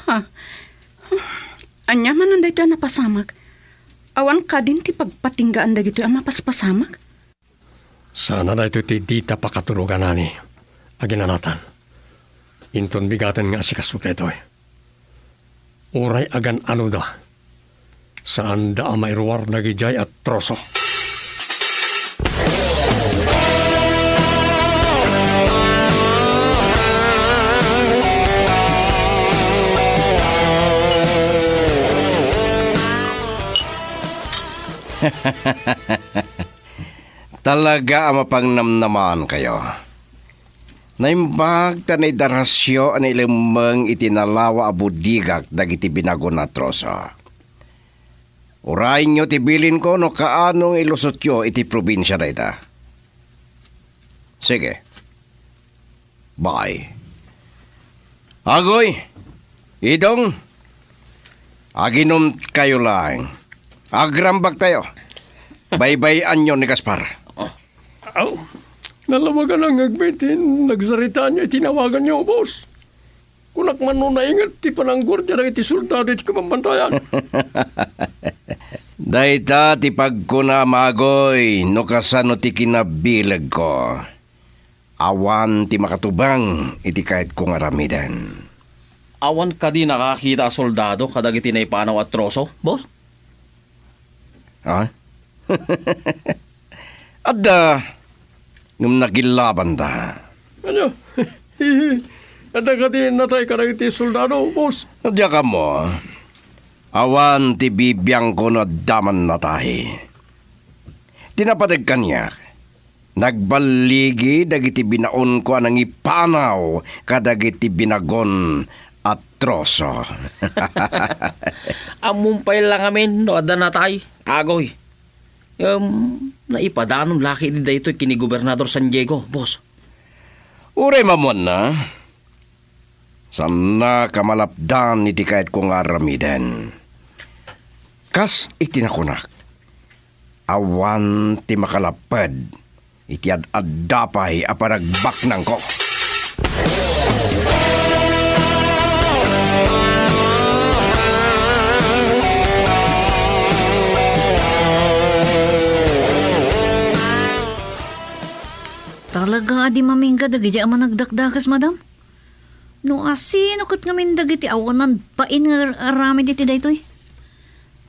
Ha? Ania manen daytoy a napasamak? Awan kadin ti pagpatinggaan dagitoy a mapaspasamak? Sana daytoy ti dita pakatuloganani, aginanatan. Inton bigaten nga asikaso daytoy. Uray agan-anoda, saanda a mairuar dagidiay a troso. Talaga a mapangnamnamaankayo. Naimbag ta naidarasyo a nailemmeng iti nalawa a budigak dagiti binagon a troso. Urayenyo ti bilinko no kaano nga ilusotyo iti probinsia dayta. Sige. Bye. Agoy, Idong, aginumkayo laeng. Agrambagtayo. Baybay-anyo ni Gaspar. Aw, nalawagan ang agbitin, nagsaritaanyo iti nawaganyo, boss. Kunak man no nainget ti panangguardia dagiti soldado iti kabambantayan. Dayta ti pagkuna, Magoy, no kasano ti kinabilegko. Awan ti makatubang iti kayatko nga aramiden. Awan kadi nakakita a soldado kadagiti naipanaw a troso, boss? Ha? Adda, ngem nagillabanta. Ania? Adda kadi natay kadagiti soldado, boss? Diak ammo. Awan ti bibiangko no adda man natay. Ti napateg kaniak, nagballigi dagiti binaonko a nangipanaw kadagiti binagon a troso. Ammom pay la ngamin no adda natay, Agoy. Em, naipadanom la ketdi daytoy ken ni Gobernador San Diego, boss. Uray mammuanna, saannak a malapdan iti kayatko nga aramiden. Kas iti nakunak, awan ti makalapped iti ad-adda pay a panagbaknangko. Talaga a di mamingga dagiti a managdakdakes, madam? No asino ket ngamin dagiti awanan bain nga ar-, aramid iti daytoy?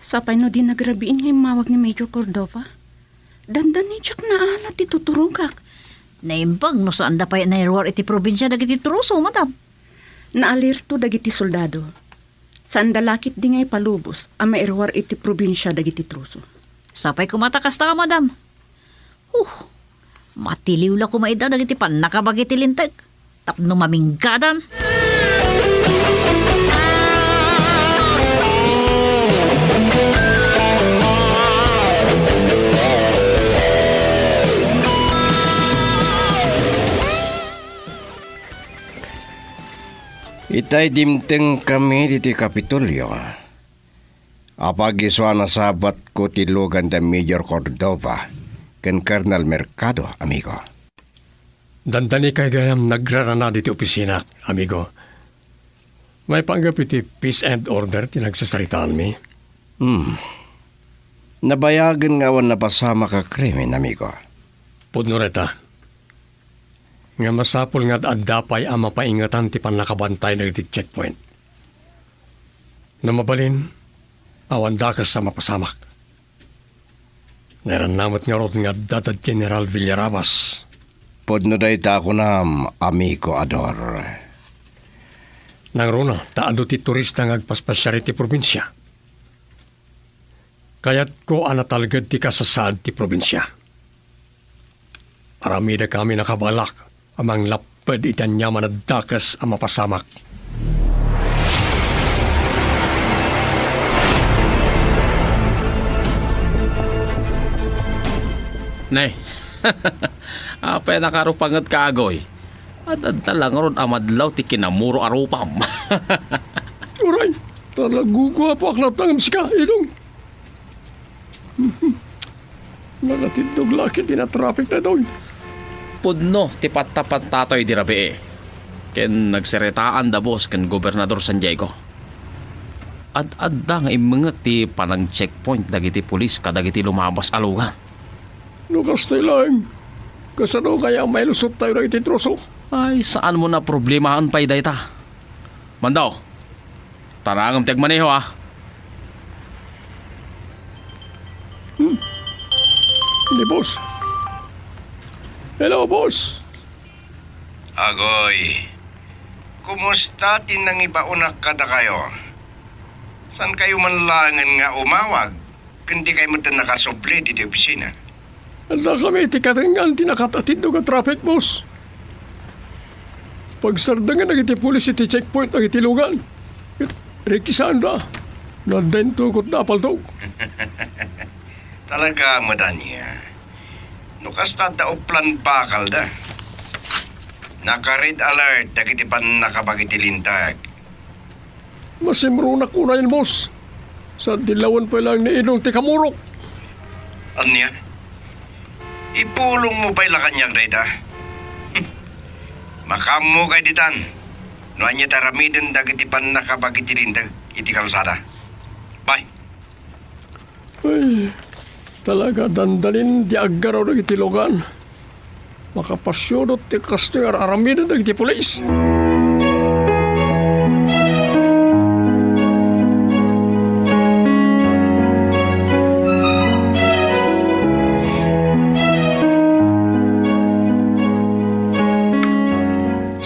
Sapay no di nagrabiin nga immawag ni Major Cordova. Dandani diak naala ti tuturogak. Naimbag no saanda pay nairuar iti probinsia dagiti troso, madam. Naalerto dagiti soldado. Saanda la ketdi nga ipalubos a mairuar iti probinsia dagiti troso. Sapay koma ta kasta, madam. Huh, matiliw la koma ida dagiti pannakabagi ti Linteg tapno maminggadan. Itay dimtengkami ditoy Kapitolyo. Apag isu a nasabatko ti lugan da Major Cordova ken Colonel Mercado, amigo. Dandanikay gayam nagrarana ditoy opisinak, amigo. Maipanggep iti peace and order ti nagsasaritaanmi. Hmm. Nabayagen nga awan napasamak a krimen, amigo. Pudno dayta. Nga masapul nga ad-adda pay a mapaingetan ti pannakabantay dagiti checkpoint. No mabalin, awan dakes a mapasamak. Nairannam met ngarud nga adda da General Villarabas. Pudno dayta a kunam, amigo Ador. Nangruna ta adu ti turista nga agpaspasiar iti probinsia. Kayatko a natalged ti kasasaad ti probinsia. Aramidakami nakabalak a manglapped iti aniaman a dakes a mapasamak. Ne, apay nakarupanget ka, Agoy? Ad-adda la ngarud a madlaw ti kinamuro a rupam. Uray, talaguguapoak latta ngem sika, Idong. Nangatindog la ket ti natraffic daytoy. Pudno ti pattapantatoy di rabii. Ken nagsaritaan da boss ken Gobernador San Diego. Ad-adda nga immenget ti panang-checkpoint dagiti pulis kadagiti lumabas a lugan. No kasta laeng, kasano kaya mailusottayo dagiti troso? Ay, saanmo a problemaen pay dayta. Mando, tarangem ti agmaneho, a. Hmm. Ni boss. Hello, boss. Agoy, kumusta ti nangibaonak kadakayo? Saankayo man laengen nga umawag? Ken dikay met nakasubli ditoy opisina. Addakami iti katengngaan ti nakatatindog a traffic, boss. Pagsardengen dagiti pulis iti checkpoint dagiti lugan. Rikisaanda. No adda intukotda a paltog. Talaga met ania. No kasta, adda uplan bakalda. Naka-red alert dagiti pannakabag iti linteg. Masimronak unayen, boss. Saan ti lawen pay laeng ni Idong ti kamurok. Ania? Ipulongmo pay la kaniak dayta? Makaammo kay ditan no ania ti aramiden dagiti pannakabag iti linteg iti kalsada. Bye. Ay, talaga, dandalin ti aggaraw dagiti lugan. Makapasiudot ti kastoy nga ar-aramiden dagiti pulis.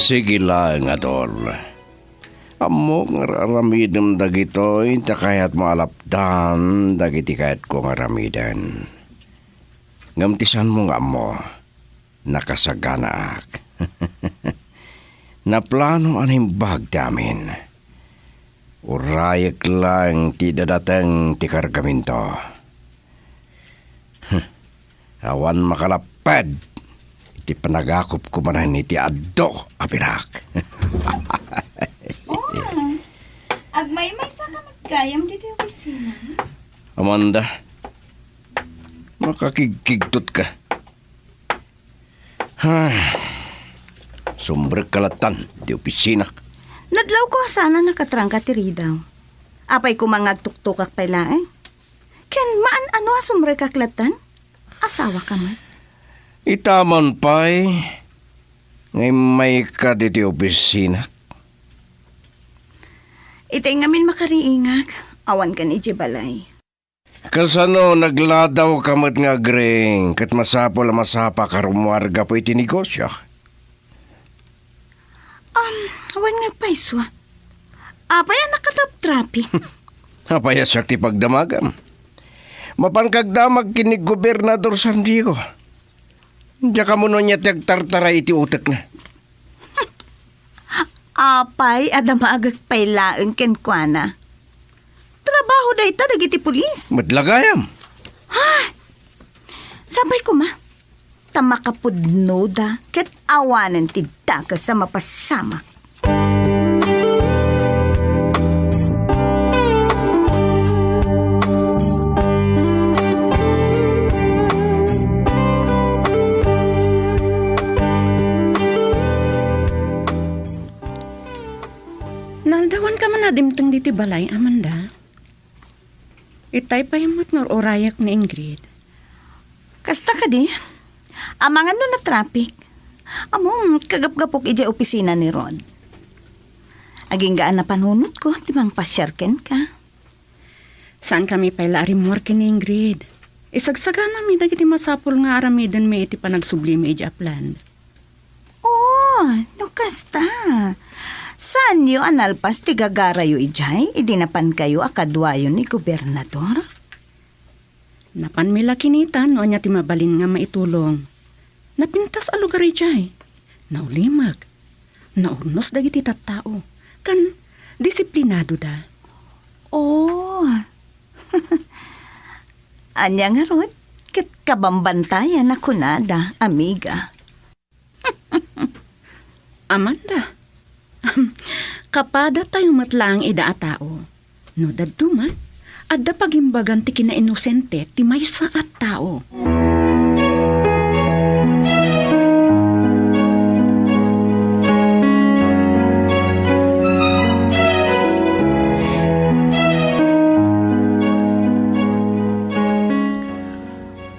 Sige laeng, Adol. Ammok nga ar-aramidem dagitoy ta kayatmo a lapdan dagiti kayatko nga aramiden. Ngem ti saanmo nga ammo, nakasaganaak. Naplano a naimbag ti amin. Urayek laeng ti dadateng ti kargamento. Awan makalapped iti panagakupko manen iti adu a birak. Oh, agmaymaysa ka met gayam ditoy opisina? Amanda, makakigkigtot ka. Ay, sumrek ka lattan iti opisinak. Nadlawko a saan a nakatrangka ti ridaw. Apay koma nga agtuktokak pay laeng? Ken maan-ano a sumrekak lattan? Asawa ka met. Ita man pay nga immayka ditoy opisinak. Itay ngamin makariingak, awan kan idiay balay. Kasano, nagladaw ka met nga agring, ket masapul a masapa ka rummuar gapu iti negosio? Um, awan nga payso. Apay a nakatraptrapi? Apay a siak ti pagdamagam? Mapan kagdamag ken ni Gobernador San Diego. Diak ammo no ania ti agtartaray iti utekna. Apay a damagek pay laeng kenkuana? Trabaho dayta dagiti pulis. Met la gayam. Ha? Sapay koma, ta makapudnoda ket awanen ti dakes a mapasamak. Naaldawanka man a dimteng ditoy balay, Amanda? Itay pay met nga ur-urayak ni Ingrid. Kasta kadi? Amangan no natrapik. Ammom, kagapgapok idiay opisina ni Rod. Agingga a napanunotko ti mangpasiar kenka. Saankami pay la a rimmuar ken ni Ingrid. Isagsaganami dagiti masapul nga aramidenmi iti panagsublimi idiay Upland. Oh, no kasta, saanyo a nalpas ti gagarayo idiay idi napankayo a kaduayo ni Gobernador? Napanmi la kinita no ania ti mabalin nga maitulong. Napintas a lugar idiay. Naulimek. Naurnos dagiti tattao. Ken disiplinadoda. Oh. Ania ngarud? Ket kabambantayan a kunada, amiga. Amanda, kapadatayo met laeng ida a tao. No dadduma, adda pagimbagan ti kinainosente ti maysa a tao.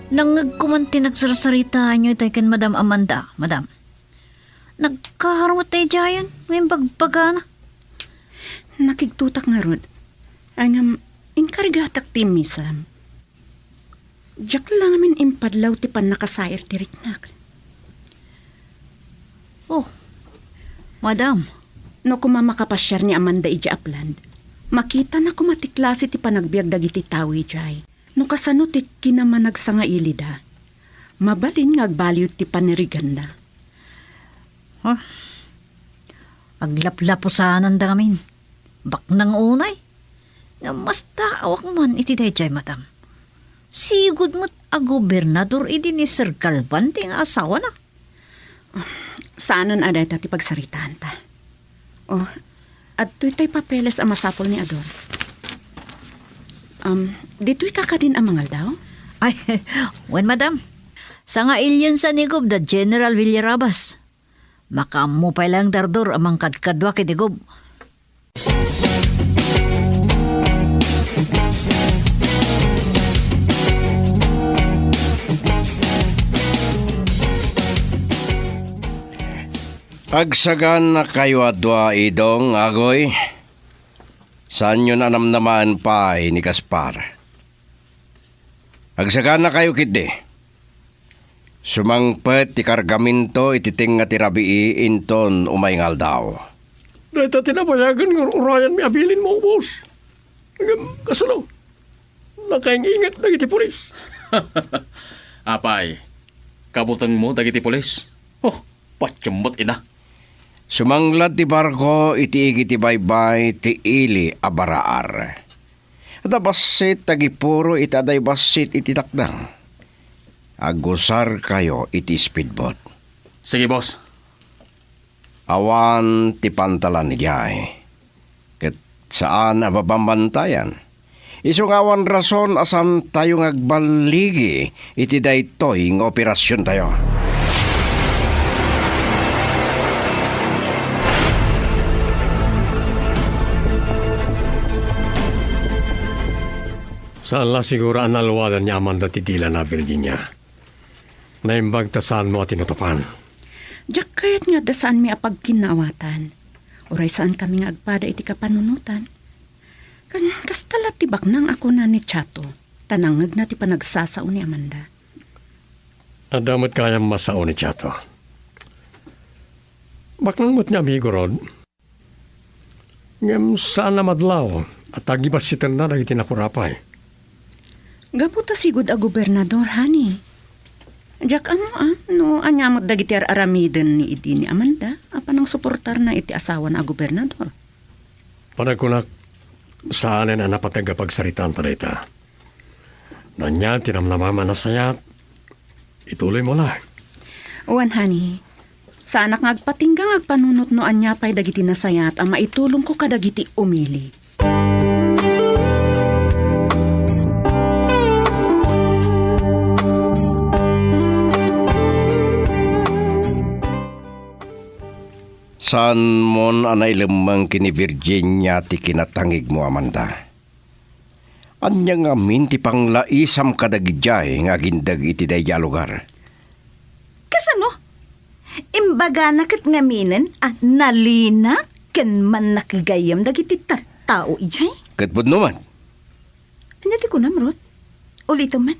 Nangngegko man ti nagsarsaritaanyo itay ken Madam Amanda, Madam. Nagkaharungot ta idiayen, no imbagbagana. Nakigtotak ngarud. Ngem, inkargatak ti immisam. Diak la ngamin impadlaw ti pannakasair ti riknak. Oh, Madam. No koma makapasiar ni Amanda idiay Upland, makitana koma ti klase ti panagbiag dagiti tao idiay. No kasano ti kinamanagsangailida, mabalin nga agbaliw ti paniriganna. Ha? Aglaplapusanan da ngamin. Baknang unay. Nga mas daawak man iti daydiay, madam. Sigud met a gobernador idi ni Sir Galvan ti nga asawana. Saanen a dayta ti pagsaritaanta. Oh, adtoy tay papeles a masapul ni Ador. Um, ditoy ka kadin a mangaldaw? Ay, wen, madam. Sangailiensa ni Gob da General Villarabas. Makaammo pay laeng da Ador a mangkadkadua ken ni Gob. Agsagannakayo a dua, Idong, Agoy. Saanyon a namnamaen pay ni Gaspar. Agsagannakayo ketdi. Sumangpet ti kargamento iti tengnga ti rabii inton umay nga aldaw. Dayta ti nabayagen nga ur-urayanmi a bilin, boss. Ngem kasano? Nakaing-inget dagiti pulis. Apay, kabutengmo dagiti pulis? Oh, patiem met ida. Sumanglad ti barko iti igid ti baybay ti ili a baraar. Adda bassit agipuro iti adda bassit iti dakdang. Agusarkayo iti speedboat. Sige, boss. Awan ti pantalan idiay, ket saan a babambantayan. Isu nga awan rason a saantayo nga agballigi iti daytoy nga operasiontayo. Saan la siguro a nalwadan ni Amanda ti dilana, Virginia. Naimbag ta saanmo a tinutopan. Diak kayat nga adda saanmi a pagkinnaawatan. Uray saankami nga agpada iti kapanunotan. Kan kasta la ti baknang a kuna ni Chato, ta nangngegna ti panagsasao ni Amanda. Adda met gayam masao ni Chato. Baknang met nga amigo, Rod. Ngem saan a madlaw a tagibassitenna dagiti nakurapay. Gapu ta sigud a gobernador, honey. Diak ammo a no ania met dagiti ar-aramiden ni idi ni Amanda a panangsuportarna iti asawana a gobernador. Panagkunak, saanen a napateg a pagsaritaanta dayta. No ania ti namnamam a nasayaat, ituloymo la. Wen, honey. Saanak nga agpatingga nga agpanunot no ania pay dagiti nasayaat a maitulongko kadagiti umili. Saanmon a nailemmeng ken ni Virginia ti kinatangigmo, Amanda. Ania ngamin ti panglaisam kadagidiay nga agindeg iti daydiay a lugar? Kasano? Imbagana ket ngaminen a nalina ken mannakigayam dagiti tattao idiay? Ket pudno man. Ania ti kunam, Ruth? Ulitem man.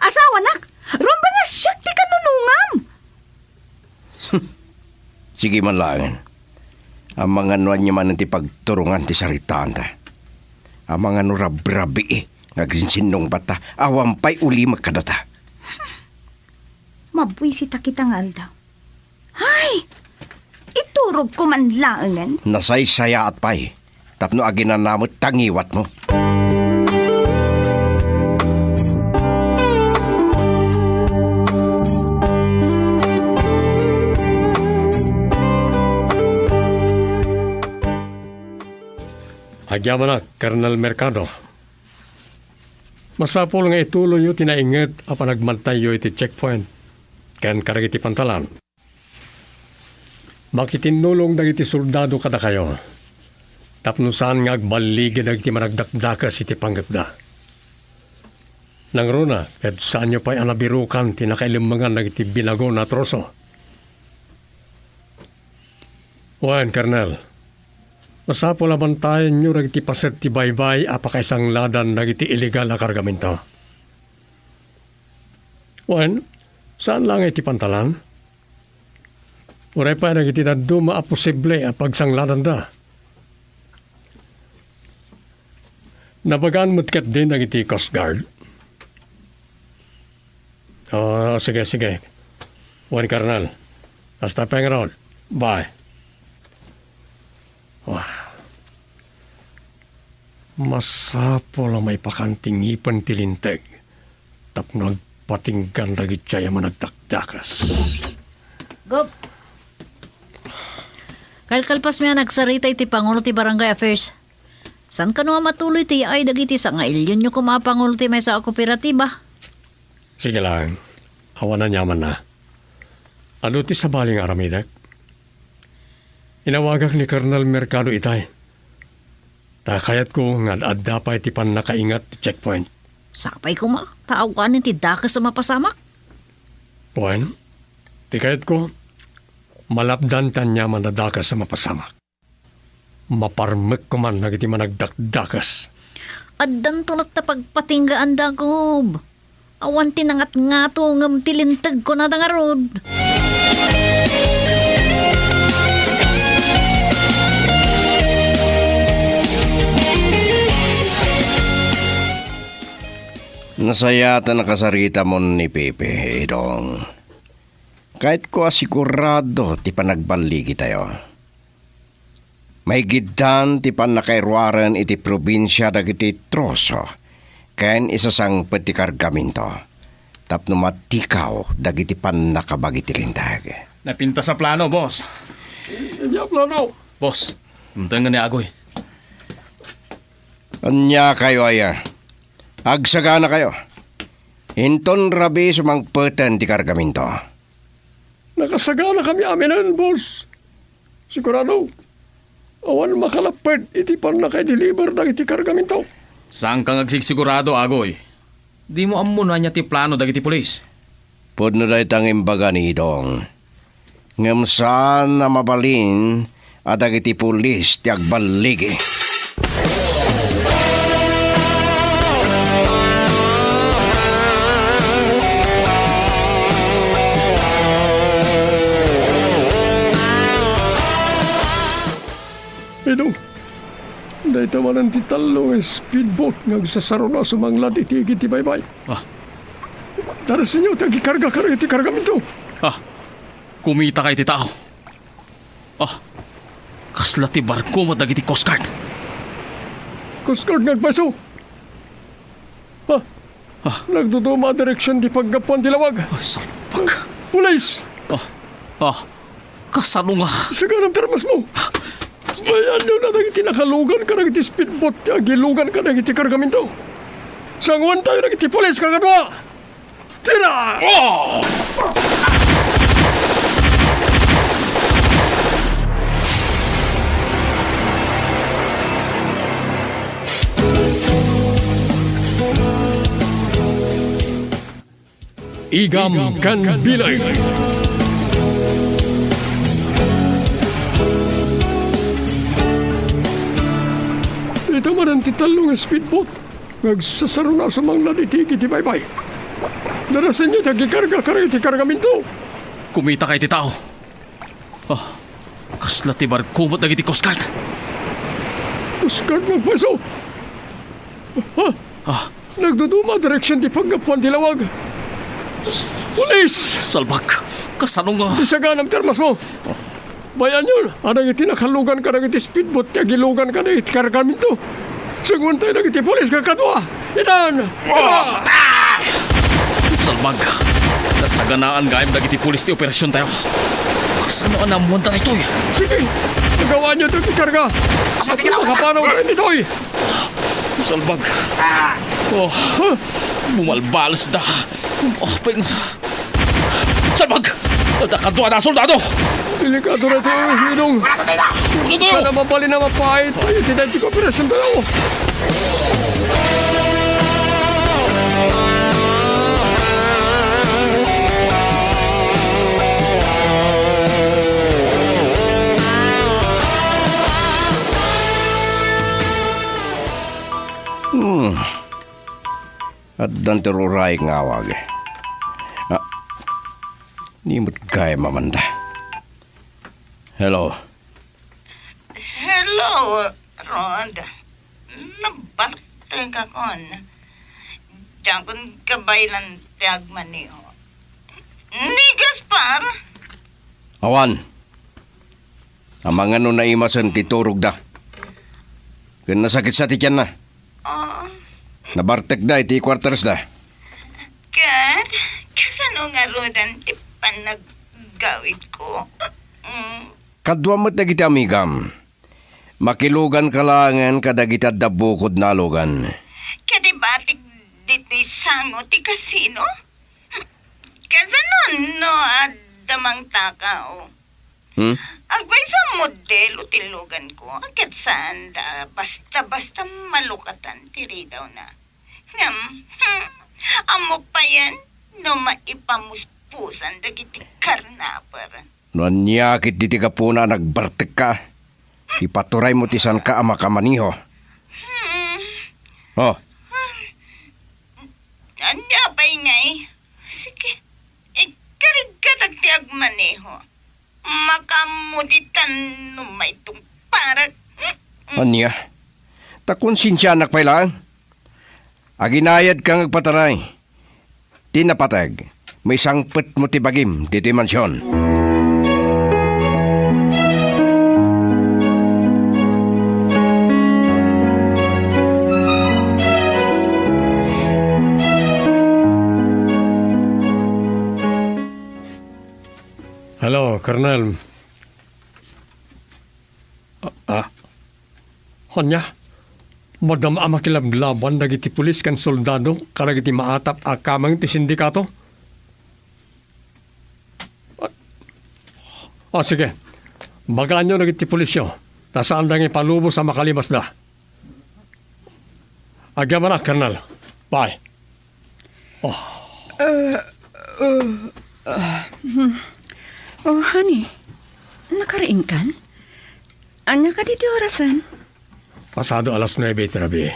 Asawanak, rumbeng a siak ti kanunongam! Sige man laengen. Amangan no ania manen ti pagturongan ti saritaanta. Amangan no rabrabii nga agsinsinnungbatta, awan pay ulimek kadata. Mabuisit a kita nga aldaw. Ay! Iturogko man laengen. Nasaysayaat pay tapno aginana met ta ngiwatmo. Agyamanak, Colonel Mercado. Masapul nga ituloyyo ti nainget a panagmantayyo iti checkpoint ken kadagiti pantalan. Makitinnulong dagiti soldado kadakayo tapno saan nga agballigi dagiti managdakdakes iti panggepda. Nangruna, ket saanyo pay a nabirukan ti nakailemmengan dagiti binagon a troso. Wen, Colonel, masapul a bantayenyo dagiti paset ti baybay a pakaisangladan dagiti illegal a kargamento. Wen, saan laeng iti pantalan? Uray pay dagiti dadduma a posible a pagsangladanda. Nabagaan met ketdin dagiti Coast Guard. Oh, sige, sige. Wen, Colonel. Kasta pay ngarud. Bye. Wah. Masapul a maipakan ti ngipen ti linteg tapno agpatinggan dagiti aya a managdakdakes. Gob, kalkalpasmi a nagsarita iti pangulo ti Barangay Affairs. Saan kano a matuloy ti yaay dagiti sangailionyo koma a pangulo ti maysa a kooperatiba? Sige lang. Awan aniamanna. Adu ti sabali nga aramidek. Inawagak ni Colonel Mercado itay. Ta kayatko nga ad-adda pay ti pannakaingat ti checkpoint. Sapay koma, ta awanen ti dakes a mapasamak. Wen, ti kayatko, malapdan ti aniaman a dakes a mapasamak. Maparmek koman dagiti managdakdakes. Addanto latta pagpatinggaan, Dagob. Awan ti nangatngato ngem ti linteg kunada ngarud. Nasayaat a nakasaritamon ni Pepe, Idong. Kayatko a sigurado ti panagballigitayo. Maigiddan ti pannakairuaren iti probinsia dagiti troso ken isasangpet ti kargamento tapno matikaw dagiti pannakabagi ti linteg. Napintas a plano, boss. Ania a plano? Boss, umtengen ni Agoy. Ania kayo aya? Agsaganakayo. Inton rabii sumangpeten ti kargamento. Nakasaganakami aminen, boss. Sigurado, awan makalapped iti pannakaideliver dagiti kargamento. Saanka nga agsigsigurado, Agoy. Dimo ammo no ania ti plano dagiti pulis. Pudno dayta nga imbaga ni Idong. Ngem saan a mabalin a dagiti pulis ti agballigi. Idong, dayta manen ti tallo nga speedboat nga agsasaruna a sumanglad iti igid ti baybay. Ah. Darasenyo ti agikarga kadagiti kargamento. Ah, kumitaka iti tao. Ah, kasla ti barko met dagiti Coast Guard. Coast Guard nga agpayso. Ah, ah. Nagduduma a direksion ti paggapuan ti lawag. Ah, salpak. Pulis! Ah, ah. Kasano nga? Saganam ti armasmo. Bayanyo na dagiti nakalugan kadagiti speedboat ti agilugan kadagiti kargamento. Sanguantayo dagiti pulis, kakadua. Tira! Oh! Igam ken Bileg. Dayta manen ti tallo nga speedboat nga agsasaruna a sumanglad iti igid ti baybay. Darasenyo ti agikarga kadagiti kargamento. Kumitaka iti tao. Ah, kasla ti barko met dagiti Coast Guard. Coast Guard nga agpayso. Ah, ah. Nagduduma a direksion ti paggapuan ti lawag. Pulis! Salbag! Kasano nga? Isaganam ti armasmo. Bayanyo, adda iti nakalugan kadagiti speedboat ti agilugan kadagiti kargamento. Sanguantayo dagiti pulis nga kadua. Itan! Ah! Salbag! Nasaganaan gayam dagiti pulis ti operasiontayo. Kasano a naammoanda daytoy? Sige, pagawaanyo ti karga. Mas masigla! Makapanaw tayo ditoy. Salbag! Oh, bumalbalasda. Oh, ping. Salbag! Adda kadua a soldado! Delikado daytoy, Idong. Ano tayo? Ano tayo? Sana mabalin a mapait tayo ti daytoy nga operasiontayo. Hmm. Addan ti ruray nga awag. Ah, ni met gayam a manda. Hello? Hello, Rod. Nabartek akon. Diakon kabaylan ti agmaneho. Awan. Amangan no naimasen ti turogda. Ken nasakitsa ti tianna. Ah. Nabartekda iti quartersda. Ket, kasano ngaruden ti panaggawidko? Mm. Kadua met dagiti amigam. Makiluganka laengen kadagiti adda bukodna a lugan. Ket ibatik ditoy sango ti kasino? Kasano no adda mangtakaw? Hmm? Agpayso a modelo ti luganko, ket saanda basta-basta malukatan ti ridawna. Ngem, hmm, ammok payen no maipamuspusan dagiti karnaper. No ania ketdi ti gapuna a nagbartekka, ipaturaymo ti saanka a makamaneho. Hmm. Oh. Ania pay ngay? Sige, ikarigkatak ti agmaneho. Makaammo ditan no maitungparak. Ania? Ta konsensianak pay laeng? Aginayadka nga agpataray. Ti napateg, maisangpetmo ti bagim ditoy mansion. Hello, Colonel. Ah, ah. Ania? Madama a makilablaban dagiti pulis ken soldado kadagiti maatap a kameng ti sindikato? Ah, ah, sige. Bagaanyo dagiti pulisyo ta saanda nga ipalubos a makalibasda. Agyamanak, Colonel. Bye. Oh. Uh, uh, uh, hmm. Oh, honey. Nakariingkan? Ania kadi ti orasen? Pasado alas nuebe iti rabii.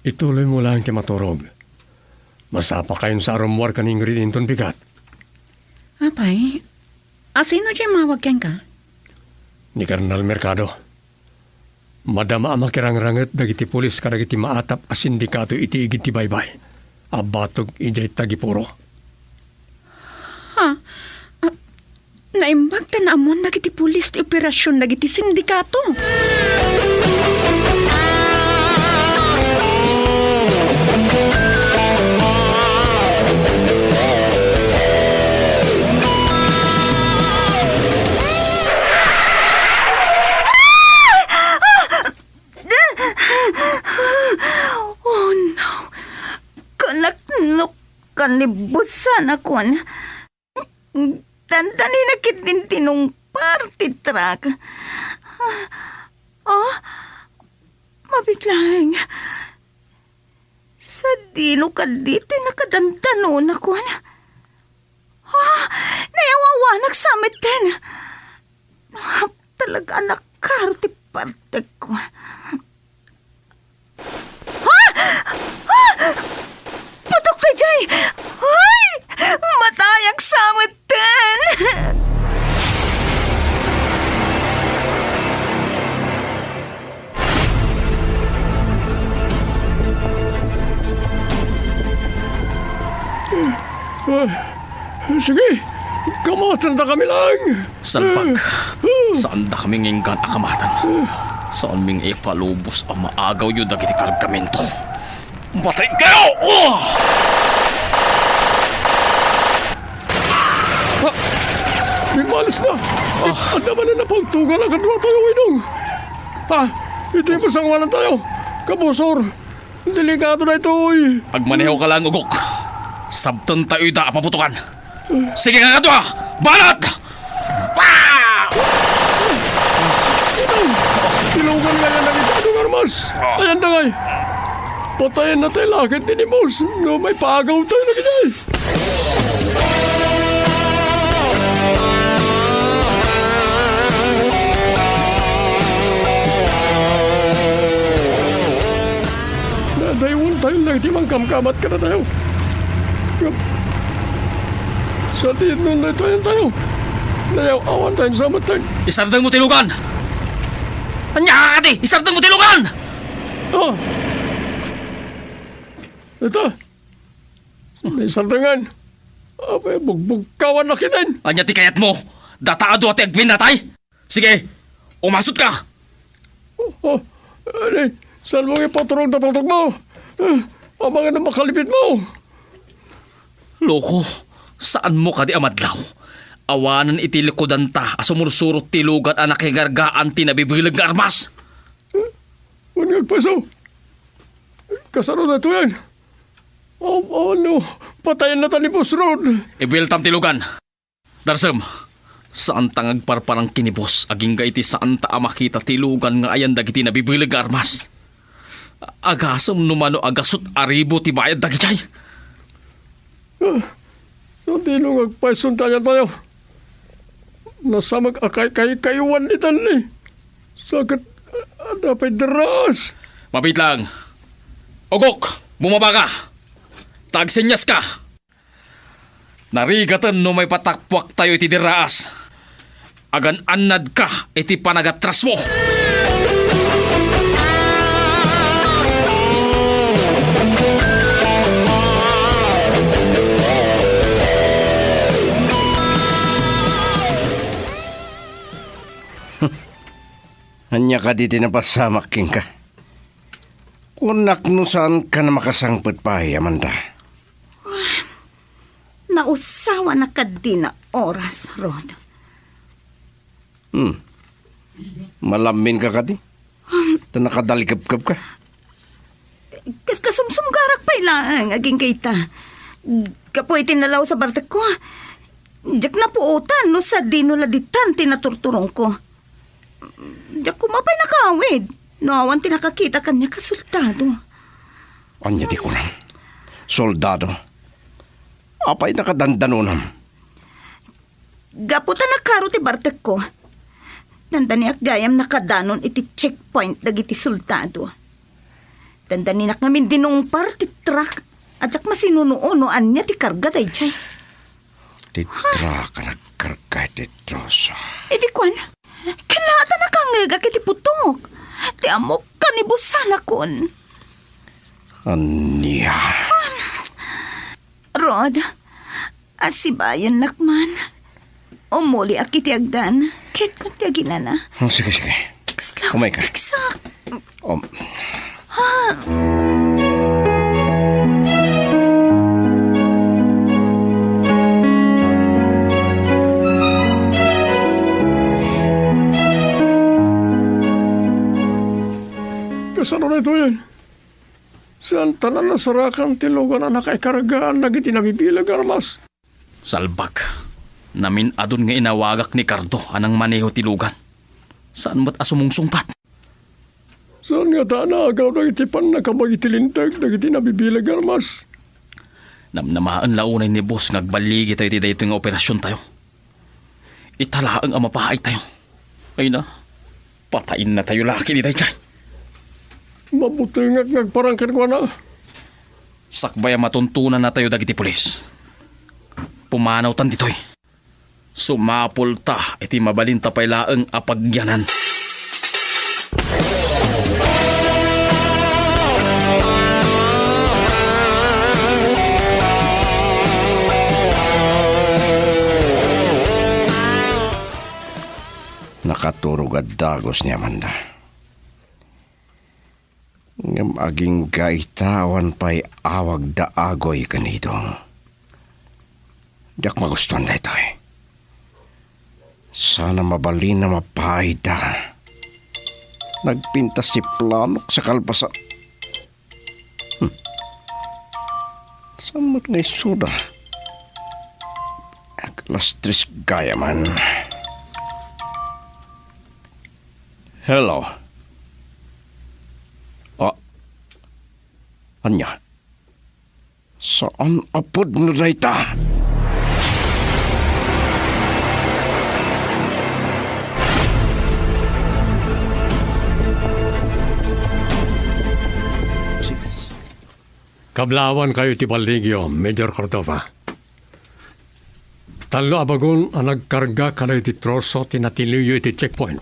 Ituloymo laeng ti maturog. Masapakayon sa a rummuar ken Ingrid inton bigat. Apay, asino diay mawag kenka? Ni Colonel Mercado. Madama a makirangranget dagiti pulis kadagiti maatap a sindikato iti igid ti baybay a batog idiay Tagipuro. Ha? Ah, naimbag ta naammuan dagiti pulis ti operasion dagiti sindikato. Oh, no. Kanak no kanibusanakon. Dandanina ketdin tinungpar ti truck. Oh, mabit laeng. Sadino kadi ti nakadandanonakon? Ah, nayaw-awanak sa metten. Ah, talaga a nakaro ti partekko. Ah! Ah! Putok daydiay! Ay! Matayak sa metten! Ah, sige, kamatentakami laeng. Salbag, saandakami nga inggan a kamaten. Saanmi nga ipalubos a maagawyo dagiti kargamento. Matay kayo! Oh! Ah! Pimmalis na! Ah. Adda manen a pagtugan a kadua tayo, Inong! Ah, iti masangoanan tayo! Kabusor! Delikado daytoy! Agmaneho ka lang, ugok! Sabten tayo ida a paputokan! Sige nga kadua! Banat! Ah! Tilugan nga yan ang itadong armas! Ah. Ayan na ngay! Patayan na tayo lakit ni Boss! No, may pagaw tayo na kita eh! Nadaywan tayo lang iti mangkamkamat kada tayo. Sa ti nun na ito, ayan tayo. Nayaw-awan tayo sa matag. Isardeng mo ti lugan! Anya ka kadi? Isardeng mo ti lugan! Oh. Ito. Naisardengan. Apay, bugbugkawan na kiten. Anya ti kayat mo? Data a dua ti agpinnatay? Sige, umasotka! Oh, oh, adi, saanmo nga ipaturong dayta tultokmo? Eh, amangan a makalipitmo! Loko, saanmo kadi a madlaw? Awanen iti likudanta a sumursurot ti lugan a nakikargaan ti nabibileg nga armas. Wen nga agpayso. Kasano daytoyen? Oh, oh, no. Patayen nata ni Boss Rod. Ibueltam ti lugan. Darsem, saanta nga agparparangki ni Boss agingga iti saanta a makita ti lugan nga ayan dagiti nabibileg nga armas. Agasem no mano a gasut a ribu ti bayad dagijay. Ah, sadino nga agpayson ti ayantayo? Nasamak a kay-, kay-, kaywan ni Tanni. Saket, ah, adda pay derraas. Mabit lang. Ugok, bumaba ka. Tagsenyas ka. Narigaten no maipatakpuaktayo iti derraas. Agan-annadka iti panagatrasmo. Ania kadi ti napasamak kenka? Kunak no saanka a makasangpet pay, Amanda. Nausawan a kadina oras, Rod. Hmm. Malamminka kadi? Ta nakadalkepkepka. Kasla sumsumgarak pay laeng agingga ita. Gapu iti nalaus a bartekko, diak napuotan no sadino la ditan ti naturturongko. Diak koma pay nakaawid no awan ti nakakita kaniak a soldado. Ania ti kunam? Soldado? Apay nakadandanonam? Gapu ta nakaro ti bartekko, dandaniak gayam nakadanon iti checkpoint dagiti soldado. Dandaninak ngamin dinungpar ti truck a diak masinunuo no ania ti karga daydiay. Ti truck a nagkarga iti troso. Idi kuan, ken la ta nakangngegak iti putok. Ti ammok kanibusanakon. Ania? Rod, asibayennak man. Umuliak iti agdan. Ket kun ti aginana. Oh, sige, sige. Kasla Umayka. Pigsak. Um. Ha? Kasano daytoyen? Saan ta nasarakan ti lugan a nakaikargaan dagiti nabibileg nga armas? Salbag. Namin-adun nga inawagak ni Cardo a nangmaneho ti lugan. Saan met a sumungsungbat. Saan ngata a naagaw dagiti pannakabay iti linteg dagiti nabibileg nga armas? Namnamaen la unay ni Boss nga agballigitayo iti daytoy nga operasiontayo. Ita laeng a mapaaytayo. Ay na, pataennatayo la ket daydiay. Mabutengak nga agparang kenkuana. Sakbay a matuntonannatayo dagiti pulis, pumanawtan ditoy. Sumapulta iti mabalinta pay laeng a pagyanan. Nakaturog a dagus ni Amanda. Ngem agingga ita awan pay awagda Agoy ken Idong. Diak magustuan daytoy. Sana mabalin a mapaayda. Nagpintas ti planok sa kalpasan. Hmm. Saan met nga isuda? Alas tres gayam man. Hello. Ah, ania? Saan a pudno dayta? Kablawankayo ti balligyo, Major Cordova. Tallo a bagon a nagkarga kadagiti troso ti natiliwyo iti checkpoint.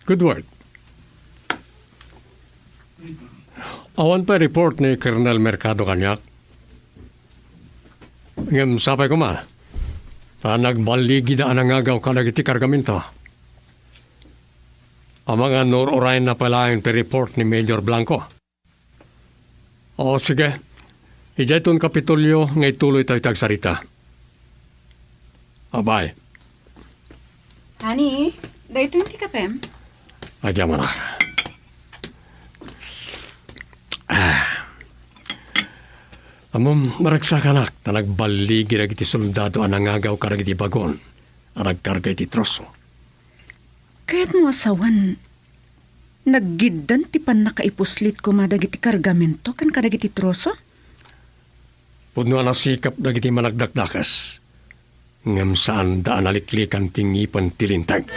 Good work. Awan pay report ni Colonel Mercado kaniak. Ngem sapay koma. Ta nagballigida a nangagaw kadagiti kargamento. Amangan no ur-urayenna pay laeng ti report ni Major Blanco. O, sige. Idiayton Kapitolyo nga ituloytayo ti agsarita. Abay. Honey, daytoy ti kapem? Agyamanak. Ah. Ammom, maragsakanak, ta nagballigi dagiti soldado a nangagaw kadagiti bagon a nagkarga iti troso. Kayatmo a sawen, naggiddan ti pannakaipuslit koma dagiti kargamento ken kadagiti troso? Pudno a nasikap dagiti managdakdakes, ngem saanda a naliklikan ti ngipen ti linteg.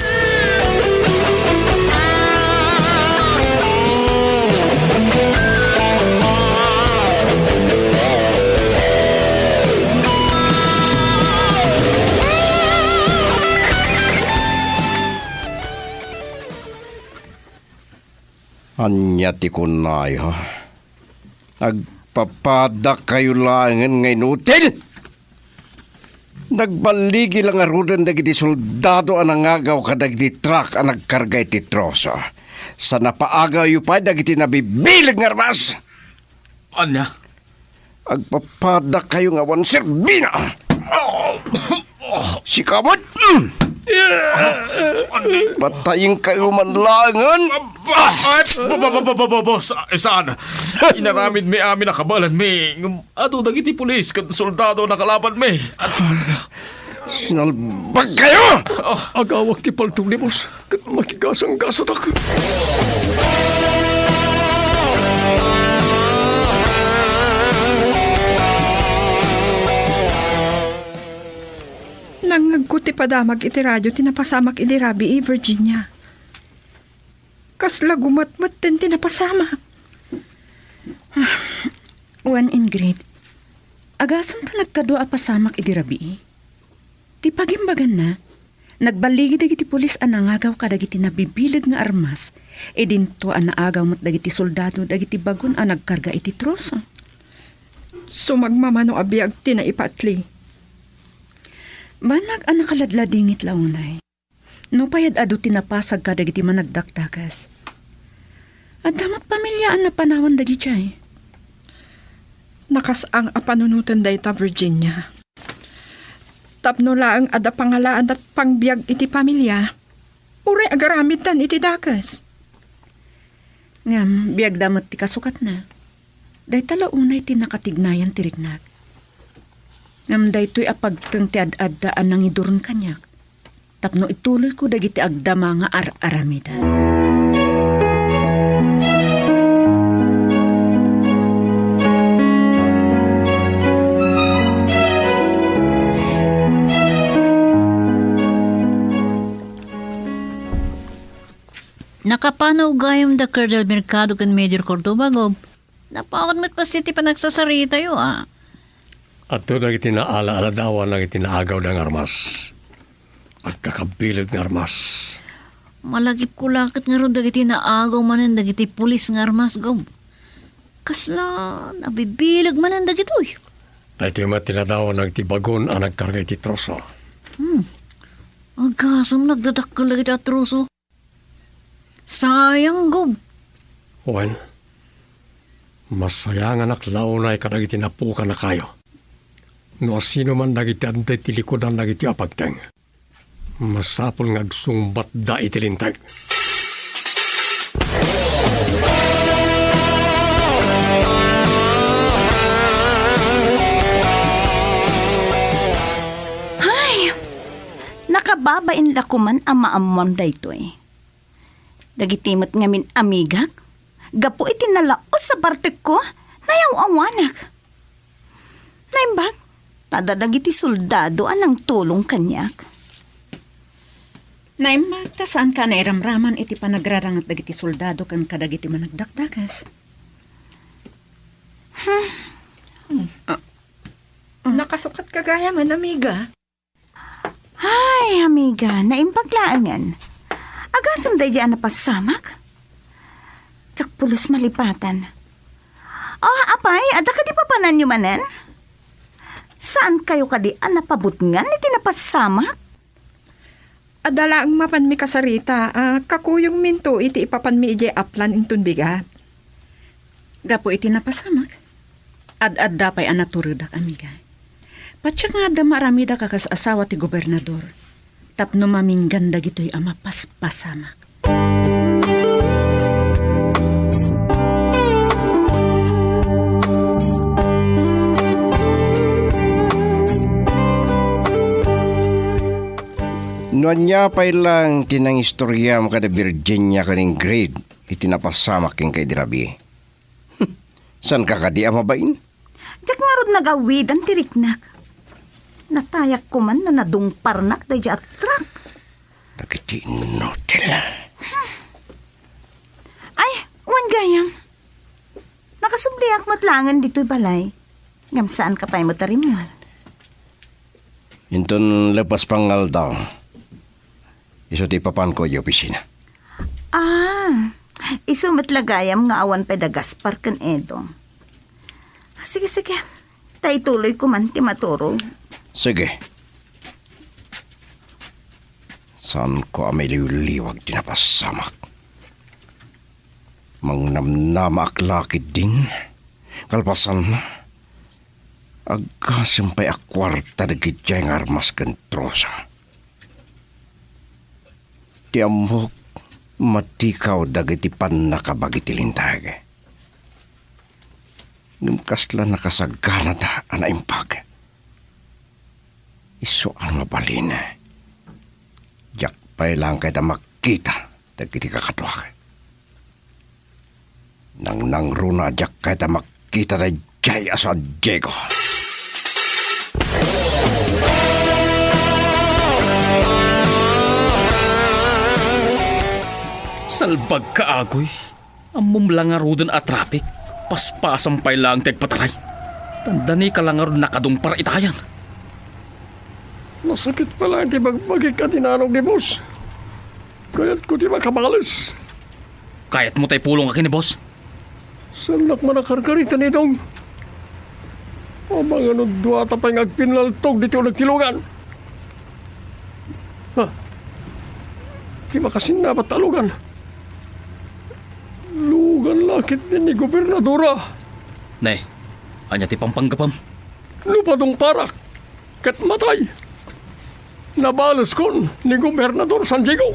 Ania ti kunayo? Agpapadakayo laengen nga inutil! Nagballigi la ngaruden dagiti soldado a nangagaw kadagiti trak a nagkarga iti troso. Sa napaagawyo pay dagiti nabibileg nga armas. Ania? Agpapadakayo nga awan serbina. Sika met. Patayenkayo man laengen. Ay, ba, ba, ba, ba, ba, ba, boss, ah, saan? Inaramidmi amin a kabaelanmi. Ngem adu dagiti pulis ken soldado a nakalabanmi. Sinalbagkayo! Oh. Agawak ti paltog ni boss, ket makigasanggasotak. Nangngegko ti padamag iti radio ti napasamak idi rabii, Virginia. Kasla gumatmetten ti napasamak. Wen, Ingrid, agasem ta nagkadua a pasamak idi rabii. Ti pagimbaganna, nagballigi dagiti pulis a nangagaw kadagiti nabibileg nga armas, idinto a naagaw met dagiti soldado dagiti bagon a nagkarga iti troso. Sumagmamano a biag ti naipatli. Banag a nakaladladingit la unay. Nupay ad-adu ti napasag kadagiti managdakdakes. Adda met pamilia a napanawan dagidiay. Nakas-ang a panunoten dayta, Virginia. Tapno laeng adda pangalaan a pangbiag iti pamilia, uray agaramiddan iti dakes. Ngem biagda met ti kasukatna. Dayta la unay ti nakatignayan ti riknak. Ngem daytoy a pagteng ti ad-adda a nangiduron kaniak tapno ituloyko dagiti agdama nga ar-aramidan. Nakapanaw gayam da Colonel Mercado ken Major Cordova, Gob. Napawan met pasti ti panagsasaritayo, a. Adto dagiti naaladawan dagiti naagawda nga armas. Agkakabileg nga armas. Malagipko la ket ngarud dagiti naagaw manen dagiti pulis nga armas, Gob. Kasla nabibileg manen dagitoy. Daytoy met ti nadawan dagiti bagon a nagkarga iti troso. Hmm. Agasem nagdadakkel dagiti a troso. Sayang, Gob. Wen, masayanganak la unay kadagiti napukan a kayo. No asino man dagiti adda iti likudan dagiti a pagteng, masapul nga agsungbatda iti linteg. Ay! Nakababain la koman a maammuam daytoy. Dagiti met ngamin amigak, gapu iti nalaus a bartekko, nayaw-awanak. Naimbag, ta adda dagiti soldado a nangtulong kaniak. Naimbag ta saanka a nairamraman iti panagraranget dagiti soldado ken kadagiti managdakdakes. Hmm. Ah. Nakasukat ka gayam, amiga. Ay, amiga, naimbag laengen. Agasem daydiay a napasamak? Diak pulos malipatan. Oh, apay, adda kadi papananyo manen? Saankayo kadi a napabutngan iti napasamak? Adda laeng mapanmi kasarita a kakuyogminto iti ipapanmi idiay aplan inton bigat. Gapu iti napasamak, ad-adda pay a naturedak, amiga. Patien nga adda maaramidak a kas asawa ti gobernador tapno maminggan dagitoy a mapaspasamak. No ania pay lang ti nangistoriam kada Virginia ken Ingrid iti napasamak kenka idi rabii. Saanka kadi a mabain? Diak ngarud nagawidan ti riknak. Natayak koman no nadungparnak daydiay a truck. Dagiti inutil. Ay, wen gayam. Nakasubliak met laengen ditoy balay. Ngem saanka pay met a rimmuar. Inton lepas pay nga aldaw, isu ti ipapanko idiay opisina. Ah, isu met la gayam nga awan pay da Gaspar ken Edong. Sige, sige. Ta ituloyko man ti maturog. Sige. Saanko a mailiwliwag ti napasamak. Mangnamnamaak la ketdin. Kalpasanna, aggasem pay a kuarta dagiti nga armas ken trosa. Ti ammok, matikaw dagiti pannakabagi ti linteg. Ngem kasla nakasaganada a naimbag. Isu a mabalin. Diak pay laeng kayat a makita dagiti kakaduak. Nangnangruna a diak kayat a makita daydiay a San Diego. Salbagka, Agoy. Ammom la ngaruden a traffic. Paspasam pay laeng ti agpataray. Tandanika la ngarud nakadungpar itayan. Nasakit pay laeng ti bagbagik a dinanog ni boss. Kayatko ti makabales. Kayatmo tay pulongka ken ni boss? Saannak man a karkariten, Edong. Amangan no duata pay nga agpinaltog ditoy uneg ti lugan. Ha? Ti makasinnabat a lugan. Lugan la ketdin ni gobernadora. Ne, ania ti pampanggapuem? No padungparak ket matay, nabaleskon ni Gobernador San Diego.